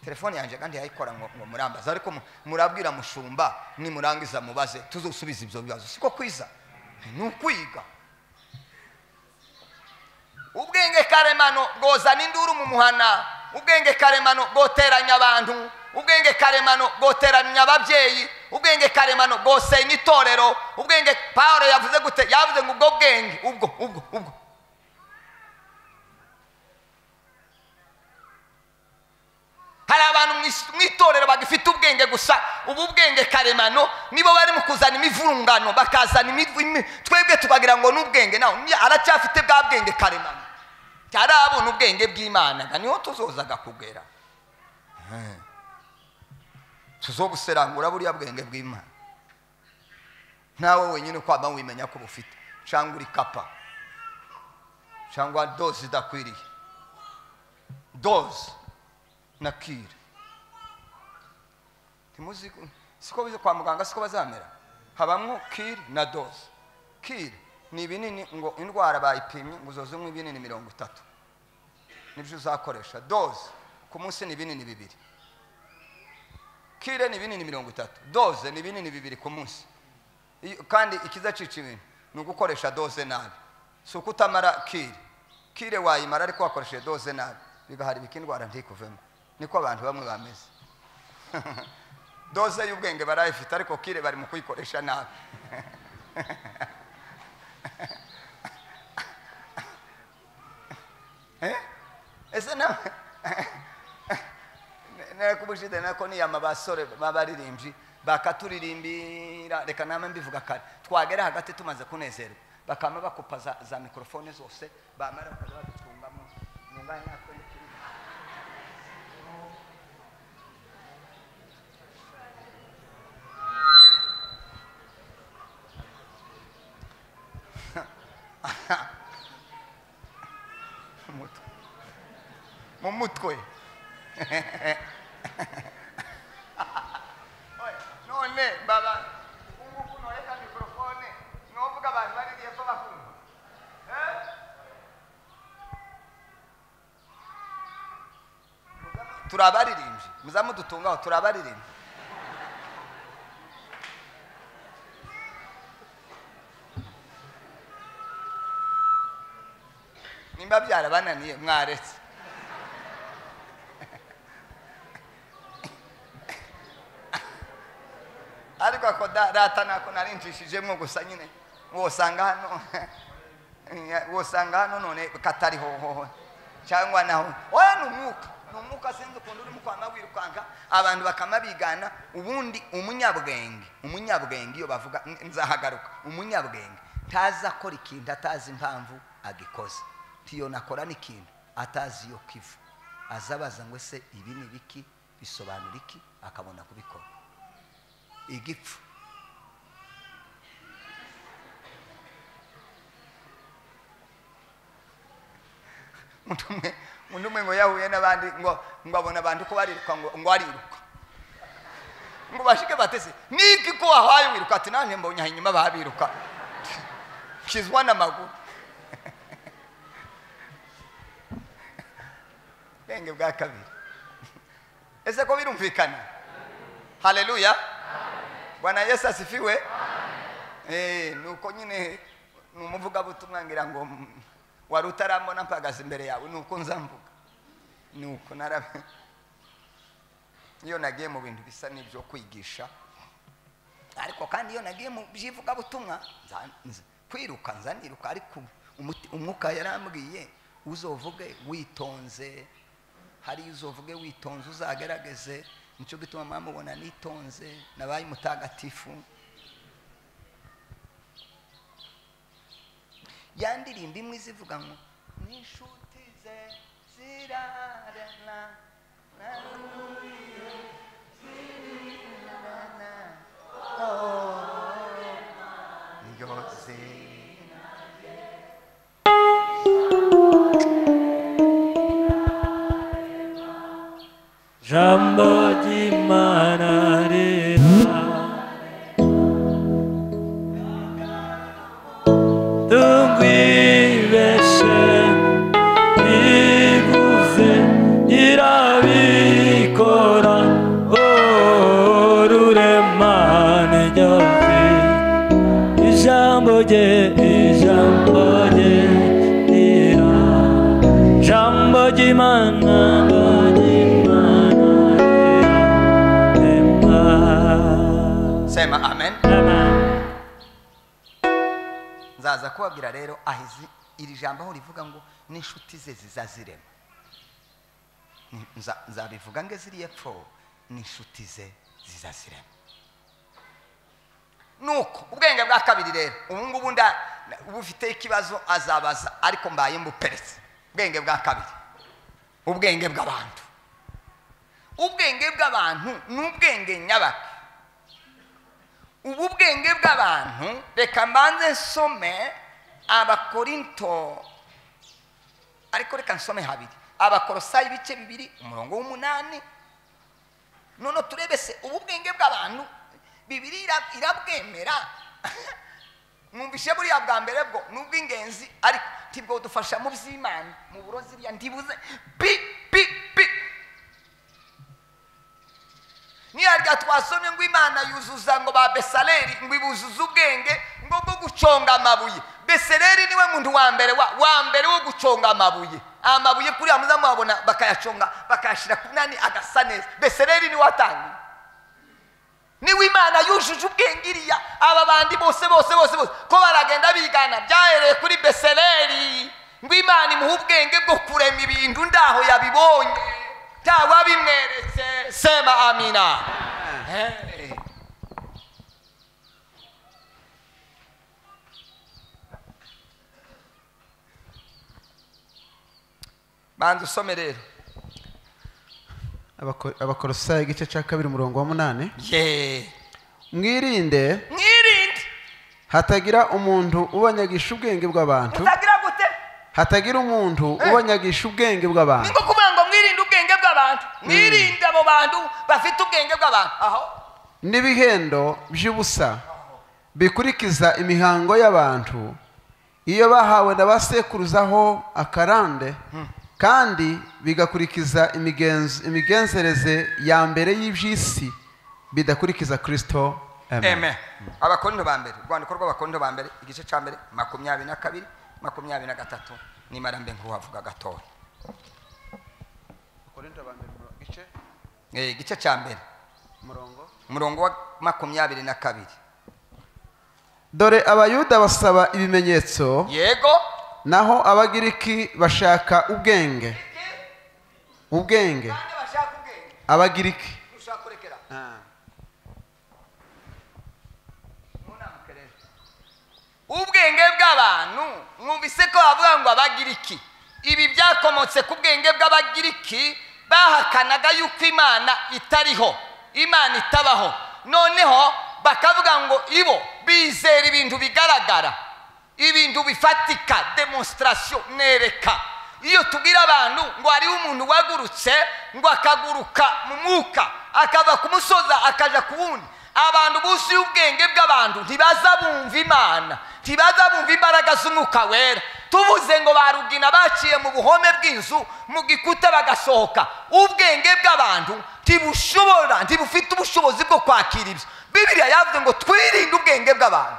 telefone yanjye kandi yayikora ngo murambaza, ariko murabwira mushumba nimurangiza mubaze tuzosubiza ibyo bibazo. Siko kwiza, ni ukwiga. Ubwenge karemano bwozana induru mu muhana, ubwenge karemano bwoteranya abantu, ubwenge karemano bwoteranya ababyeyi, ubwenge karemano bwosenya itorero. Ubwenge Paulo yavuze gute? Yavuze ngo ubwo bwenge ubwo ubwo ubwo Hari abantu mu itorero bagifite ubwenge gusa, ubu bwenge karemano nibo bari mu kuzana imivurungano, bakazana twebwe tukagira ngo n'ubwenge nawe aracyafite bwa bwenge karemano, cyarabona ubwenge bw'Imana. Niho tuzozaga kugera, tuzobuserangura buriya bwenge bw'Imana. Nawe wenyine kwaba wimenya ko bufite, cyangwa uri kapa, cyangwa doze idakwiriye, doze na kire. Ntimuzi siko bize kwa muganga, siko bazamera. Habamwo kire na doze. Kire ni ibinini ngo indwara bayipimye ngo uzoze unywe ibinini 30 nibyo uzakoresha. Doze ku munsi ni ibinini 2. Kire ni ibinini 30, doze ni ibinini 2 ku munsi. Kandi ikizacica ibintu ni ugukoresha doze nabi. Si ukutamara kire, kire wayimara ariko wakoresheje doze nabi bigaharibika indwara ntikuvemo. Niko abantu bamwe bameze. Doze y'ubwenge barayifite ariko kire bari mu kuyikoresha nabi. Ese nawe Nakubujide nako ni amabasore babaririmbyi bakaturirimbira, reka namwe mbivuga kare, twagera hagati tumaze kunezerwa bakama bakupa za mikrofone zose, bamara bakaza badutungamo mungahe natwe. Mu mutwe none baba unguku noreka mikrofone novuga abantu baririye ko bakumva. Turabaririmbye muzamudutungaho, turabaririmbye. Nimba byarabananiye mwaretse. Ariko ako rata nako narinjishijemo gusa nyine wosanga hano, wosanga hano none katari hoho cyangwa naho. Oya ni umwuka, ni umwuka, sinzi ukuntu urimo kwama wirukanka abantu bakamabigana. Ubundi umunyabwenge, umunyabwenge iyo bavuga nzahagaruka, umunyabwenge ntazi akora ikintu atazi impamvu agikoze. Tiyo nakora n'ikintu atazi iyo kiva, azabaza ngo ese ibi ni biki, bisobanura iki, akabona kubikora. Igipfu umuntu umwe ngo yahuye n'abandi ngo abona abantu ko bariruka, ngo ariruka, ngo bashike batese niki ko wahaye wiruka, ati nanjye mbonye inyuma babiruka kizwa n'amaguru. Ubwenge bwa kabiri. Ese ko birumvikana? Haleluya. Bwana Yesu asifiwe. Nuko nyine numuvuga butumwa ngira ngo wari utarambona mpagaze imbere yawe, nuko nzamvuga, nuko narabe. Iyo nagiye mu bintu bisa n'ibyo kwigisha, ariko kandi iyo nagiye mu byivuga butumwa kwiruka nzaniruka, ariko umwuka yarambwiye uzovuge witonze, hari uzovuge witonze uzagerageze. Nicyo gituma mwamubona nitonze, nabaye mutagatifu. Yandirimba imwe izivuga ngo n'inshuti ze zirarana, Jambo ry'Imana rira tungwibeshe ivuze irabikora, rurema niryozi ijambo rye, ijambo rye rira, jambo ry'Imana. Sema amen. Nzaza kubabwira rero ahizi iri jambo aho rivuga ngo n'inshuti ze zizazirema. Nzabivuga nge ziri epfo, n'inshuti ze zizazirema. Nuko ubwenge bwa kabiri rero ubu ngubu nda ubufite ikibazo azabaza, ariko mbaye mbuperetse. Ubwenge bwa kabiri, ubwenge bw'abantu. Ubwenge bw'abantu ni ubwenge nyabaki. Ubu bwenge bw'abantu, reka mbanze nsome Abakorinto, ariko reka nsome habiri, Abakolosayi ibice 2 umurongo w'8. None turebe se ubu bwenge bw'abantu Bibiri irabwemera. Mwumvishe buriya bwa mbere bwo nubw'ingenzi, ariko tibwo dufasha mu by'Imana, mu burozi bya ndibuze pi pi pi. Niyarya twasomye ngo Imana yuzuza ngo ba Besaleri ngo ibuzuza ubwenge ngo bwo guconga amabuye. Besaleri niwe muntu wa mbere wa mbere wo guconga amabuye. Amabuye kuri amuza mubabona bakayaconga bakayashira ku nani agasa neza. Besaleri niwe watangiye. Niwe Imana yujuje ubwenge iriya aba bandi bose bose bose bose ko baragenda bigana byahereye kuri Besaleri ngo Imana imuha ubwenge bwo kurema ibintu ndaho yabibonye. Ntawabimweretse. Sema amina. Hey. Banza usome rero. Abakolosayi igice cya 2 umurongo wa 8. Mwirinde hatagira umuntu ubanyagisha ubwenge bw'abantu. Hatagira gute? Hatagira umuntu ubanyagisha ubwenge bw'abantu. Niko kuvuga ngo mwirinde ubwenge bw'abantu. Mwirinde abo bantu bafite ubwenge bw'abantu. Aho n'ibihendo by'ubusa bikurikiza imihango y'abantu iyo bahawe n'abasekuruzaho akarande, kandi bigakurikiza imigenzereze ya mbere y'iby'isi bidakurikiza Kristo. Amen. Abakorinto ba mbere, urwandiko rw'Abakorinto ba mbere igice cya mbere 22 23, nimara mbe nkuhavuga gatoya. Abakorinto ba mbere igice igice cya mbere umurongo wa 22. Dore Abayuda basaba ibimenyetso, yego, naho Abagiriki bashaka ubwenge. Ubwenge. Abagiriki. Ubwenge bw'abantu, mwumvise ko bavuga ngo Abagiriki. Ibi byakomotse ku bwenge bw'Abagiriki bahakanaga yuko Imana itariho, Imana itabaho. Noneho bakavuga ngo ibo bizera ibintu bigaragara, ibintu bifatika, demonstration, nereka. Iyo tubwira abantu ngo hariho umuntu wagurutse ngo akaguruka mu mwuka akava ku musozi akaja ku wundi, abantu buzuye ubwenge bw'abantu ntibaza bumva Imana, ntibaza bumva imbaraga z'umwuka wera. Tuvuze ngo barugina baciye mu buhome bw'inzu mu gikuta bagasohoka, ubwenge bw'abantu ntibushobora, ntibufite ubushobozi bwo kwakira ibyo. Bibiliya yavuze ngo twirinde ubwenge bw'abantu.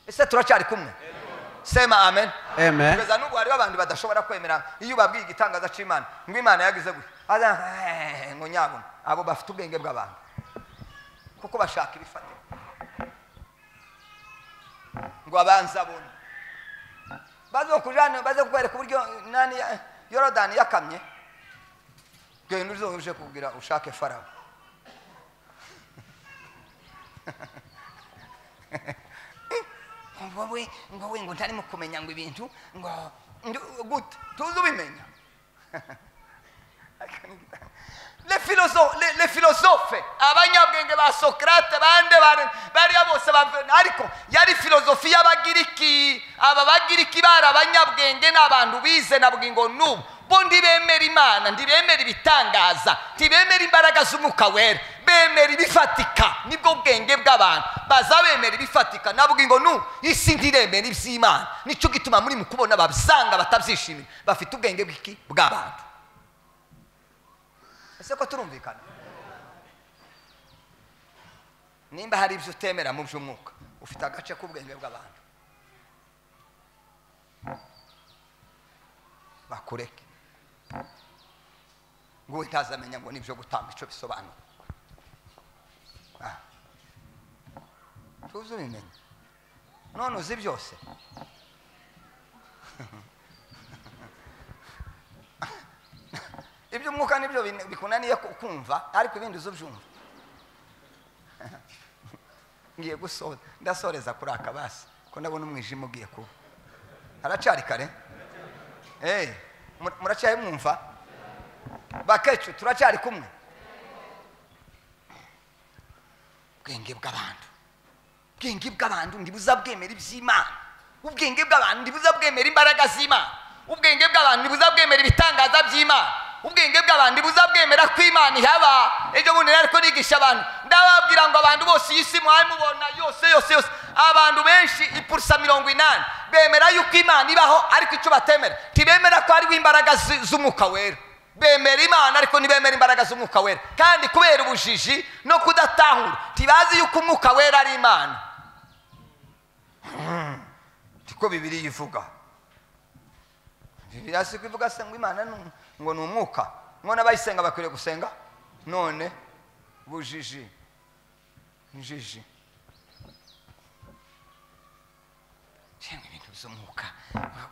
Ese turacyari kumwe? Sema amen. Amen. Kugeza n'ubu hariho abantu badashobora kwemera iyo ubabwiye igitangaza c'Imana ngo Imana yagize gutya, ngo nyabona. Abo bafite ubwenge bw'abantu kuko bashaka ibifatika ngo abanze abone. Baze kujana, baze kukwereka uburyo nani Yorodani yakamye, genda uzoje kugira ushake Farawo. Ngo we ngo ntarimo kumenya ngo ibintu ngo gute tuzi ubimenya. Les philosophes, abanyabwenge ba Socrate bande bariya bose, ariko yari filozofi y'Abagiriki. Aba Bagiriki bari abanyabwenge n'abantu bize nabwo ngo n'ubu bo ntibemera Imana, ntibemera ibitangaza, ntibemera imbaraga z'umwuka wera, bemera ibifatika. Nibwo bwenge bw'abantu, baza bemera ibifatika. Nabwo ngo n'ubu isi ntiremera iby'Imana. Nicyo gituma muri mu kubona babisanga batabyishimira, bafite ubwenge bw'iki bw'abantu. Ese ko turumvikana? Nimba hari ibyo utemera mu by'umwuka, ufite agace k'ubwenge bw'abantu, bakureke ngo utazamenya ngo nibyo gutamba icyo bisobanura. Tuzi ubimenya none uzi byose. Ibyo umwuka nibyo bikunaniye kumva, ariko ibindi uzubyumva. Ngiye gusoza, ndasoreza kuri aka basi ko ndabona umwijima ugiye kuba. Haracari kare? Muracyaye mwumva? Bakecu turacyari kumwe? Ubwenge bw'abantu, ubwenge bw'abantu ntibuza bwemera iby'Imana. Ubwenge bw'abantu ntibuza bwemera imbaraga z'Imana. Ubwenge bw'abantu ntibuza bwemera ibitangaza by'Imana. Ubwenge bw'abantu ntibuza bwemera ko Imana ihaba. Ejo bundi nariko nigisha abantu, ndababwira ngo abantu bose iyi si mwamubona yose yose yose, abantu benshi ipursa 80 bemera yuko Imana ibaho, ariko icyo batemera ntibemera ko hariho imbaraga z'umwuka wera. Bemera Imana ariko ntibemera imbaraga z'umwuka wera, kandi kubera ubujiji no kudatahura ntibazi yuko umwuka wera ari Imana. Niko Bibiliya ivuga. Bibiliya si kuvuga se ngo Imana ngo ni umwuka, ngo n'abayisenga bakwiriye gusenga. None bujiji njiji cyangwa ibintu by'umwuka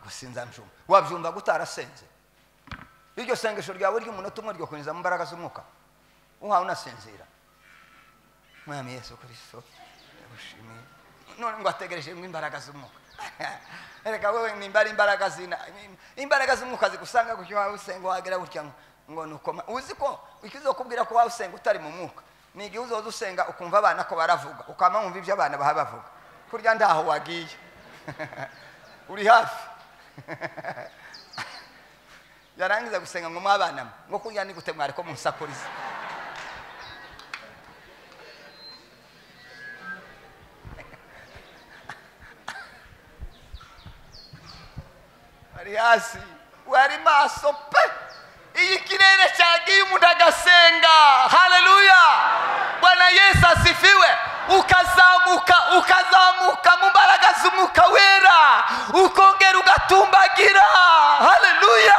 gusinza njuma wabyumva gutarasenze. Iryo sengesho ryawe ry'umunota umwe ryo kwinjiza mu mbaraga z'umwuka, uhawe unasinzira. Mwami Yesu Kristo ndagushimiye. None ngo ategereje mu imbaraga z'umwuka. Reka wewe nimba ari imbaraga zina, imbaraga z'umwuka zikusanga gutyo wawe usenga wagera gutya ngo nukoma. Uzi ko ikizokubwira ko wawe usenga utari mu mwuka ni igihe uzoza usenga ukumva abana ko baravuga, ukama wumva ibyo abana baha bavuga, kurya ndaho wagiye uri hafi. Yarangiza gusenga ngo mwabana ngo kurya ni gute mwari ko munsakuriza. Ari hasi wari maso pe. Iyi kirere cyagiye umuntu agasenga. Haleluya, Bwana Yesu asifiwe. Ukazamuka, ukazamuka mu mbaraga z'umwuka wera, ukongera ugatumbagira. Haleluya.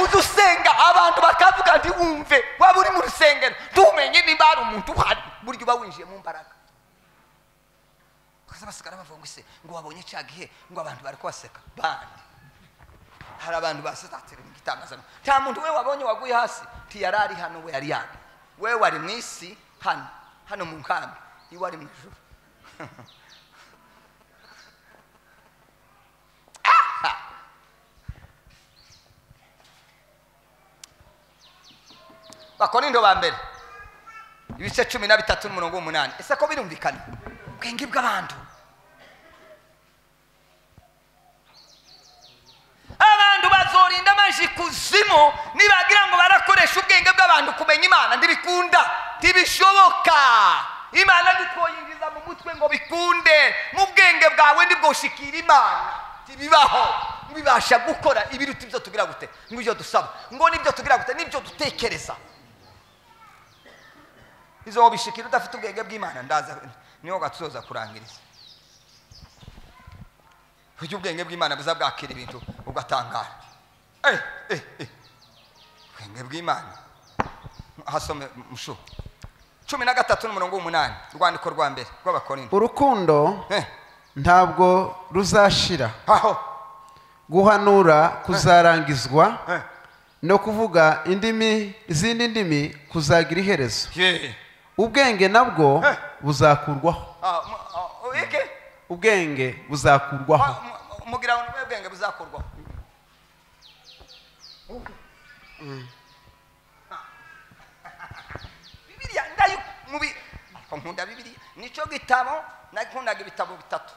Udusenga abantu bakavuga ntiwumve, waba uri mu rusengero ntumenye niba ari umuntu uhari, buryo uba winjiye mu mbaraga. Bakaza basigara bavuga ngo ese ngo wabonye cya gihe ngo abantu bari kubaseka bandi. Hari abantu basetatira mu gitangazamakuru. Nta muntu we wabonye waguye hasi ntiyari ari hano, we yari yagiye. We wari mu isi hano, hano mu nkambi, iwe ari mu ijuru. Bakorinto ba mbere ibice 13 umurongo 8. Ese ko birumvikana ubwenge bw'abantu? Abantu bazorinda amaji kuzimu nibagira ngo barakoresha ubwenge bw'abantu kumenya Imana. Ntibikunda, ntibishoboka. Imana ntitwoyinjiza mu mutwe ngo bikunde. Mu bwenge bwawe nibwo ushikira Imana, ntibibaho. Bibasha gukora ibiruta ibyo tugira gute, ngibyo dusaba, ngo nibyo tugira gute, nibyo dutekereza. Izo bishikira udafite ubwenge bw'Imana, ndaza niho gatuzoza kurangiriza. Buryo ubwenge bw'Imana buzabwakira ibintu ugatangara. Ubwenge bw'Imana. Hasome mushu 13 n'umurongo 8, urwandiko rwa mbere rw'Abakorinto. Urukundo ntabwo ruzashira. Aho guhanura kuzarangizwa, no kuvuga indimi izindi ndimi kuzagira iherezo. Ubwenge nabwo buzakurwaho. Ubwenge buzakurwaho. Mugira ngo ubwenge buzakurwaho. Bibiliya ndayo mubi nkunda Bibiliya nico gitabo nakundaga ibitabo bitatu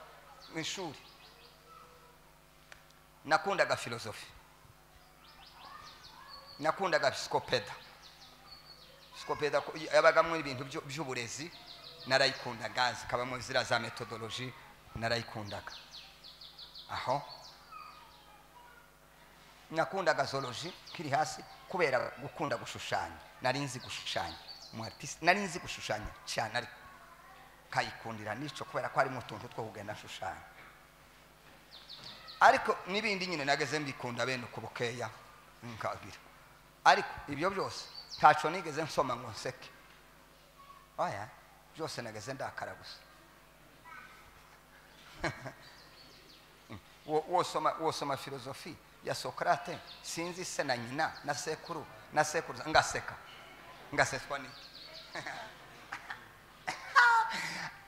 mu ishuri. Nakundaga filosofi, nakundaga psikopeda. Psikopeda yabagamwe ibintu by'uburezi, narayikundaga, zikabamo zira za methodology, narayikundaga. Aho nakundaga zoology kiri hasi kubera gukunda gushushanya. Nari nzi gushushanya, mu artist nari nzi gushushanya cyane, ariko kayikundira nico kubera ko ari mu tuntu two kugenda shushanya. Ariko nibindi nyine nageze mbikunda bene kubukeya nkagira. Ariko ibyo byose ntaco nigeze nsoma ngo nseke. Oya, byose nageze ndakara gusa. Wosoma filosofi ya Sokrate, sinzi se na nyina na sekuru na sekuruza, ngaseka. Ngaseswa niki?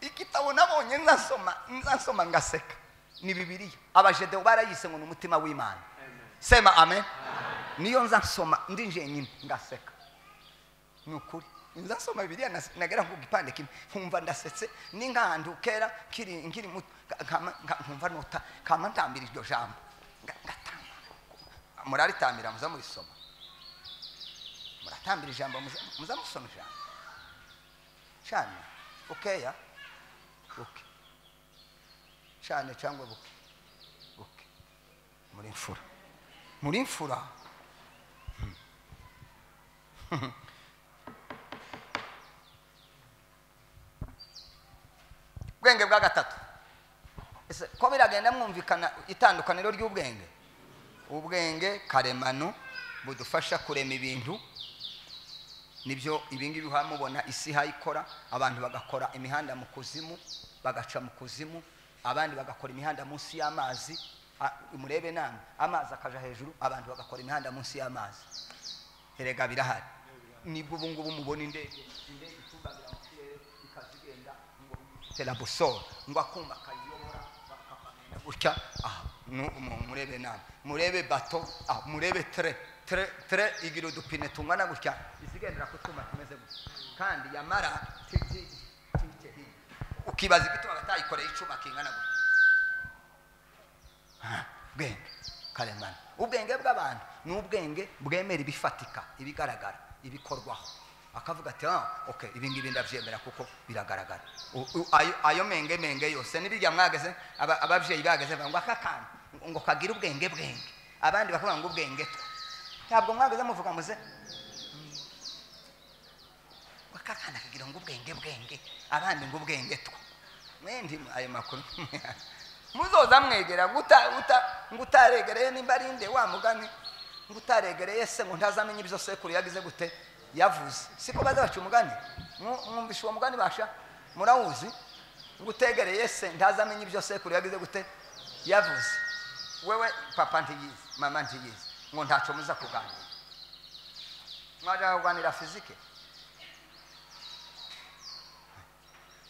Igitabo nabonye nzasoma ngaseka. Ni Bibiliya. Abajedeo barayise ngo n'umutima w'Imana. Sema amen. Niyo nzasoma ndi nje nyine ngaseka. Ni ukuri. Nzasoma Bibiliya nagera ku gipande kimwe nkumva ndasetse, ni nkantu kera kiri nkiri muto nkumva nota kama ntambira iryo jambo. Ngatamba. Muraritambira muza murisoma. Muratambira ijambo muza musoma ijambo. Cyane. Okay ya? Okay. Cyane cyangwa buke. Buke. Muri imfura. Muri imfura. Ubwenge bwa gatatu. Ese ko biragenda mwumvikana itandukaniro ry'ubwenge? Ubwenge karemano budufasha kurema ibintu, nibyo ibingibi mubona isi hayikora, abantu bagakora imihanda mu kuzimu, bagaca mu kuzimu, abandi bagakora imihanda munsi y'amazi. Murebe namwe, amazi akaja hejuru, abantu bagakora imihanda munsi y'amazi. Erega birahari. Nibwo ubu ngubu mubona indege itubagira mu kirere ikazigenda ngo ifite la boussole, ngo akuma kayiyobora bakagenda gutya. Murebe nabi, murebe bato, murebe tre igira udupine tungana gutya, izigendera ku twuma tumeze gutya, kandi yamara ukibaza igituma batayikoreye icuma kingana gutya. Ubwenge karemano, ubwenge bw'abantu ni ubwenge bwemera ibifatika, ibigaragara, ibikorwaho. Akavuga ati okay, ibi ngibi ndabyemera kuko biragaragara. Ayo menge yose nibijya mwageze ababyeyi bageze ngo aka kantu ngo kagira ubwenge bwenge, abandi bakavuga ngo ubwenge twe. Ntabwo mwageze muvuga muze aka kana kagira ngo ubwenge bwenge, abandi ngo ubwenge twe. Mwendi ayo makuru muzoza mwegera ngutaregereye nimba arinde wa mugani, ngutaregereye se ngo ntazamenye ibyo sekuru yagize gute yavuze. Siko baza baca umugani, mwumvisha uwo mugani basha murawuzi, ngutegereye se ntazamenye ibyo sekuru yagize gute yavuze. Wewe papa ntiyizi, mama ntiyizi, ngo ntaco muza kuganira. Mwaja kuganira fizike,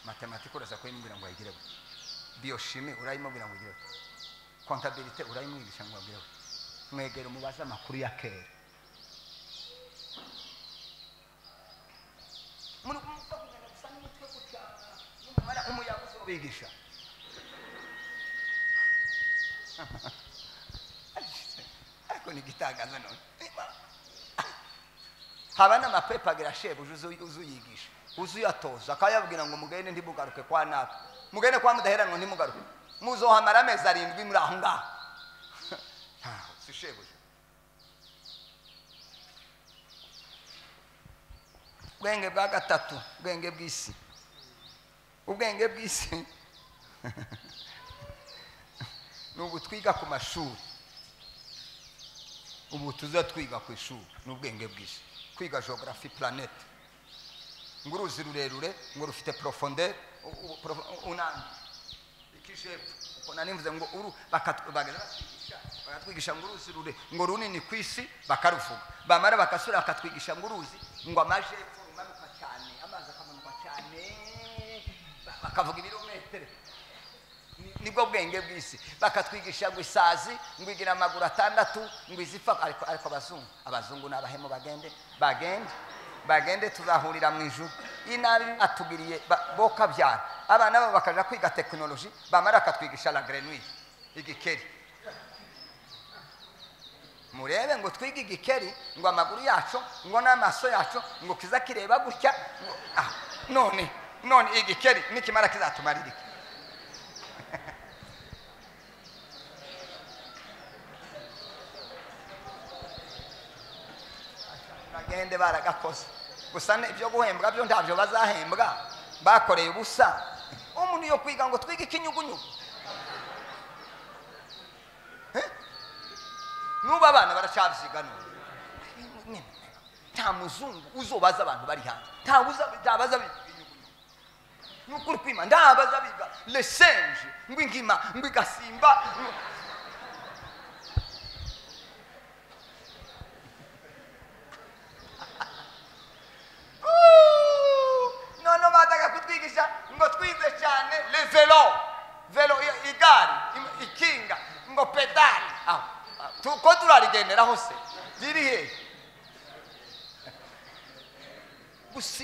matematike uraza kuyimubwira ngo ayigire gute, biochimie urayimubwira ngo igire gute, comptabilité urayimwigisha ngo agire gute. Mwegera umubaza amakuru ya kera. Muri kugenda gusa n'umutwe gutya, nimumara umuyaga uzobigisha. Ariko ni igitangaza none. Haba n'amapepa agira shebuja uzuyigisha, uzuyatoza, akayabwira ngo mugende ntimugaruke kwa naka, mugende kwa mudaheranwa ntimugaruke, muzohamara amezi 7 muri aho ngaho. Si shebuja. Ubwenge bwa gatatu, ubwenge bw'isi. Ubwenge bw'isi nubu twiga ku mashuri, ubu tuza twiga ku ishuri, n'ubwenge bw'isi. Kwiga geography planète, ngo uruzi rurerure ngo rufite profondeur unani ikishepu. Uko nanivuze ngo uru bakatwigisha ngo uruzi rure ngo runini ku isi bakaruvuga, bamara bakasura bakatwigisha ngo uruzi ngo amajepfo rumanuka cyane, amazi akamanuka cyane, bakavuga ibirometero. Nibwo bwenge bw'isi. Bakatwigisha ngo isazi ngo igira amaguru 6 ngo izipfa. Ariko abazungu n'abahemu bagende tuzahurira mu ijuru. Inabi atugiriye boka byara abana babo bakaja kwiga technology, bamara akatwigisha la grenouille, igikeri. Murebe ngo twige igikeri ngo amaguru yacu ngo n'amaso yacu ngo kiza kireba gutya. None igikeri nikimara kizatumarira iki? Bagende baragakoze gusa ibyo guhembwa byo ntabyo bazahembwa, bakoreye ubusa. Umuntu yo kwiga ngo twige ikinyugunyugu, nuba abana baracabyiga none. Nta muzungu uzobaza abantu bari hanze, ntabaza inyugunyugu. Nukuri kwima ndabaza biga lesenje ngo ingima ngo igasimba. None bazaga kutwigisha ngo twize cyane le velo, igare, ikinga, ngo pedali. Tuko turarigendera hose riri he? Gusa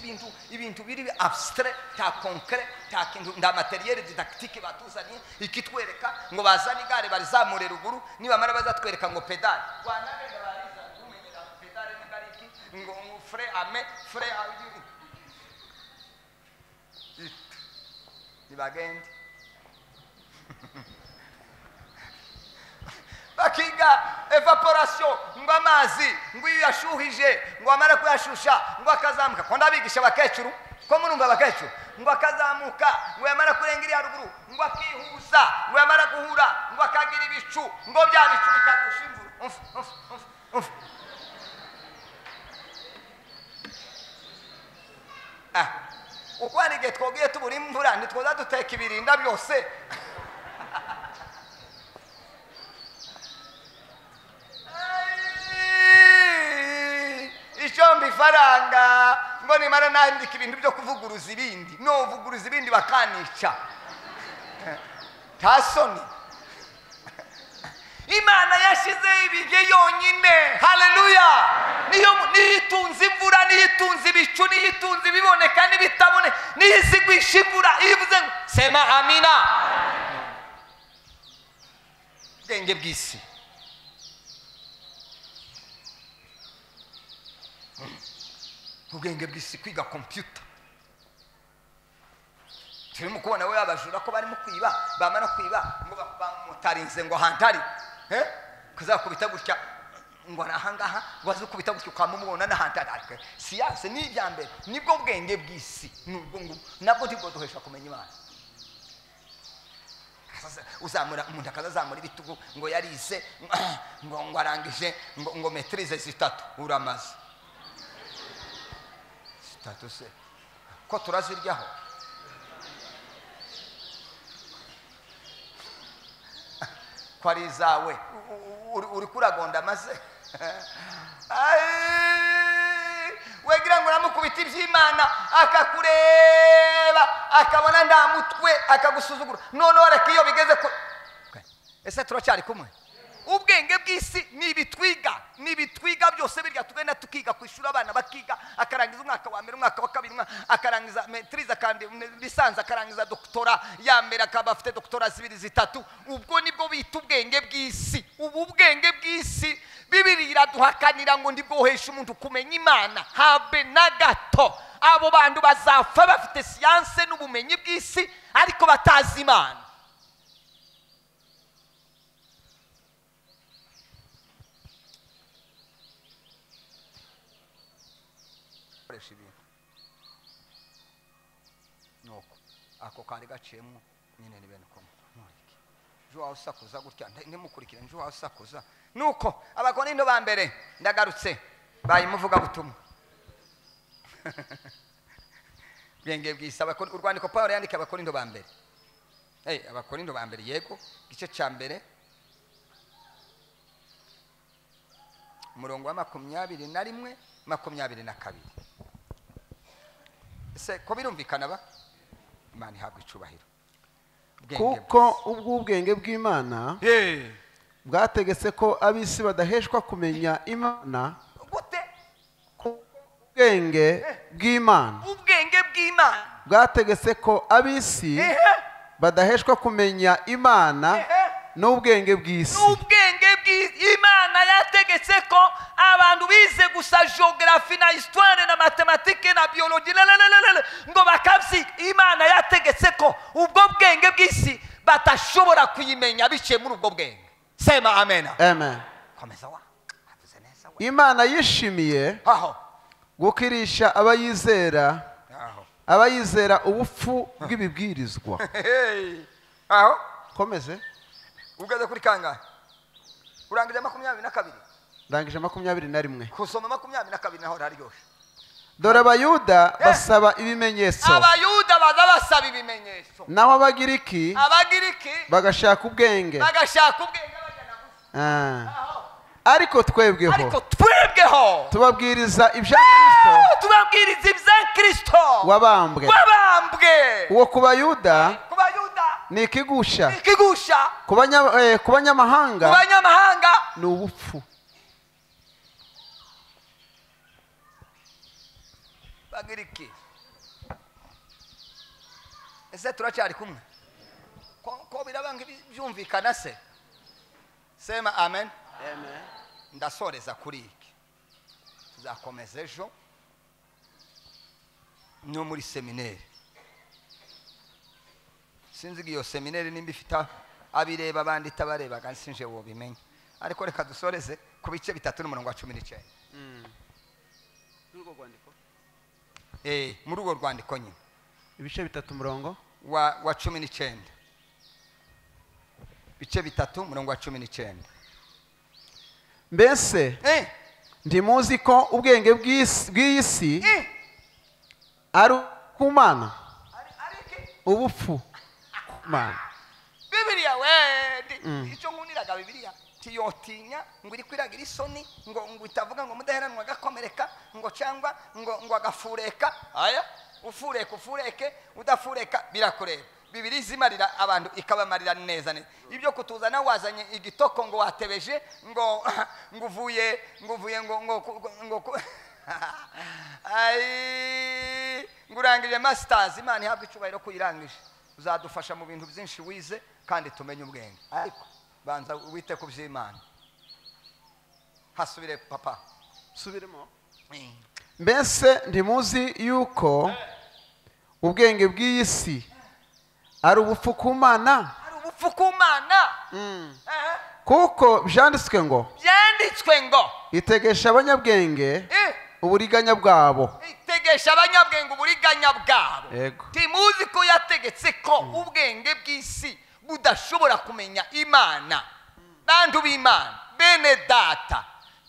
ibintu biri abstrait, ta concret, ta kintu nda materiel didactique batuzaniye ikitwereka ngo bazane igare barizamure ruguru, nibamara bazatwereka ngo pedali. Wanagenda bariza kumenyera pedali n'igariki ngo frein à main, frein à nibagende. Bakiga evaporation ngo amazi ngo iyo yashuhije ngo amara kuyashusha ngo akazamuka. Ko ndabigisha abakecuru, ko murumva abakecuru, ngo akazamuka ngo yamara kurenga iri haruguru ngo akihuza ngo yamara guhura ngo akagira ibicu ngo bya bicu bikagusha imvura. Uko hari igihe twogiye tubura imvura ntitwoza duteka ibirinda byose. Ifaranga ngo nimara nandika ibintu byo kuvuguruza ibindi, no vuguruza ibindi bakanica. Nta soni. Imana yashize ibihe yonyine. Haleluya! Niyo niyitunze imvura, niyitunze ibicu, niyitunze ibiboneka n'ibitabone, niyizigwisha imvura. Ivuze ngo sema amina. Ubwenge bw'isi, ubwenge bw'isi, kwiga computer. Turimo kubona we abajura ko barimo kwiba, bamara kwiba ngo bamutarinze ngo ahantu ari kuzakubita gutya ngo ari ahangaha, ngo azukubita gutya ukamumubona n'ahantu ari. Ariko siyanse ni ibya mbere, nibwo bwenge bw'isi, nubwo ngo nabwo ntibwo kumenya Imana. Uzamura umuntu akazazamura ibitugu ngo yarize, ngo arangije ngo maîtrise zitatu. Uramaze zitatu se ko turaziryaho? Ko ari izawe uri kuragonda amaze wegira ngo uramukubita iby'Imana, akakureba akabona nta mutwe, akagusuzugura. Noneho reka iyo bigeze ku ese turacyari kumwe? Ubwenge bw'isi ni ibitwiga, ni ibitwiga byose birya tugenda tukiga ku ishuri, abana bakiga, akarangiza umwaka wa mbere, umwaka wa kabiri, akarangiza maîtrise, kandi licence, akarangiza doctorat ya mbere, akaba afite doctorat zibiri, zitatu. Ubwo nibwo bita ubwenge bw'isi. Ubu bwenge bw'isi Bibiri iraduhakanira ngo ndibwohesha umuntu kumenya Imana habe na gato. Abo bantu bazapfa bafite siyanse n'ubumenyi bw'isi ariko batazi Imana. Koresha ibintu nuko ako kari gaciyemo nyine, ni bene uko ntureke ejo wawe usakuza gutya, ntimukurikire ejo wawe usakuza. Nuko Abakorinto ba mbere, ndagarutse, bayimuvuga butumwa bwenge bw'isi. Urwandiko Pawulo yandika Abakorinto ba mbere, Abakorinto ba mbere, yego, igice cya mbere, umurongo wa 21, 22. Ese ko birumvikana ba? Imana ihabwa icubahiro. Kuko ubw'ubwenge bw'Imana bwategetse ko ab'isi badaheshwa kumenya Imana. Gute? Ubwenge bw'Imana, ubwenge bw'Imana bwategetse ko ab'isi badaheshwa kumenya Imana n'ubwenge bw'isi. N'ubwenge bw'Imana yategetse ko abantu bize gusa géographie na histoire na mathématique na biologie ngo bakabyiga, Imana yategetse ko ubwo bwenge bw'isi batashobora kuyimenya biciye muri ubwo bwenge. Sema amena. Amen. Komeza wa avuze neza we. Imana yishimiye aho gukirisha abayizera aho abayizera ubupfu bw'ibibwirizwa. Aho komeze. Ugeze kuri kangahe? Urangije 22? Ndangije 21. Kusoma 22 naho raryoshe. Dore Abayuda basaba ibimenyetso. Abayuda baza basaba ibimenyetso. Naho Abagiriki, Abagiriki bagashaka ubwenge. Bagashaka ubwenge bajana gusa. Ariko twebweho, ariko twebweho tubabwiriza ibya Kristo, tubabwiriza ibya Kristo wabambwe, wabambwe. Uwo ku Bayuda, ku Bayuda ni ikigusha, ikigusha. Ku banyamahanga, ku banyamahanga ni ubupfu. Bagiriki. Ese turacyari kumwe? Ko birabanga byumvikana se? Sema amen. Amen. Ndasoreza kuri iki, tuzakomeza ejo no muri seminari. Sinzi iyo seminari nimba ifite abireba abandi itabareba, kandi sinje wobimenya, ariko reka dusoreze ku bice 3 n'umurongo wa 19. Muri urwo rwandiko nyine, ibice 3 umurongo wa 19, bice 3 umurongo wa 19. Mbese ntimuzi ko ubwenge bw'isi ari ku Mana, ubupfu ku Mana? Bibiliya we, icyo nkuniraga Bibiliya Tiyotinya ngo iri kwiragira isoni ngo itavuga ngo mudaheranwa agakomereka ngo cyangwa ngo agafureka. Aya ufureka ufureke udafureka birakureba. Bibiri zimarira abantu ikabamarira neza neza. Ibyo kutuzana wazanye igitoko ngo watebeje ngo nguvuye ngo ai ngurangije masters. Imana ihabwe icyubahiro kuyirangije, uzadufasha mu bintu byinshi wize kandi tumenye ubwenge, ariko banza wite ku by'Imana. Hasubire papa, subiremo. Mbese ntimuzi yuko ubwenge bw'iyi si ari ubupfu ku Mana? Ari ubupfu ku Mana. Kuko byanditswe ngo itegesha abanyabwenge uburiganya bwabo. Itegesha abanyabwenge uburiganya bwabo. Ntimuzi ko yategetse ko ubwenge bw'isi budashobora kumenya Imana. Bantu b'Imana, bene data,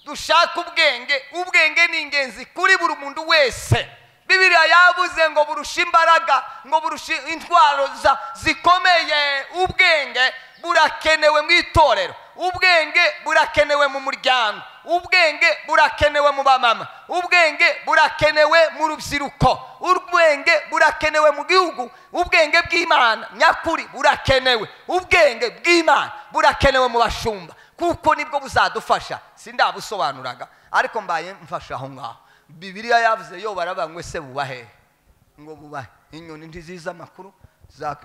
dushaka ubwenge. Ubwenge ni ingenzi kuri buri muntu wese. Bibiliya yavuze ngo burusha imbaraga, ngo burusha intwaro zikomeye. Ubwenge burakenewe mu itorero, ubwenge burakenewe mu muryango, ubwenge burakenewe mu bamama, ubwenge burakenewe mu rubyiruko, ubwenge burakenewe mu gihugu. Ubwenge bw'Imana nyakuri burakenewe, ubwenge bw'Imana burakenewe mu bashumba, kuko nibwo buzadufasha. Sindabusobanuraga ariko mbaye mfasha aho ngaho. Bibiliya yavuze yo barabangwe se bubahe, ngo bubahe. Inyoni ntiziza amakuru za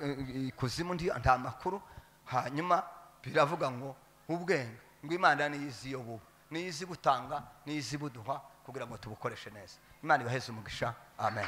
ikuzimu nta makuru. Hanyuma biravuga ngo ubwenge ngo Imana niyizi yo buba, niyizi gutanga, niyizi buduha kugira ngo tubukoreshe neza. Imana ibaheze umugisha. Amen.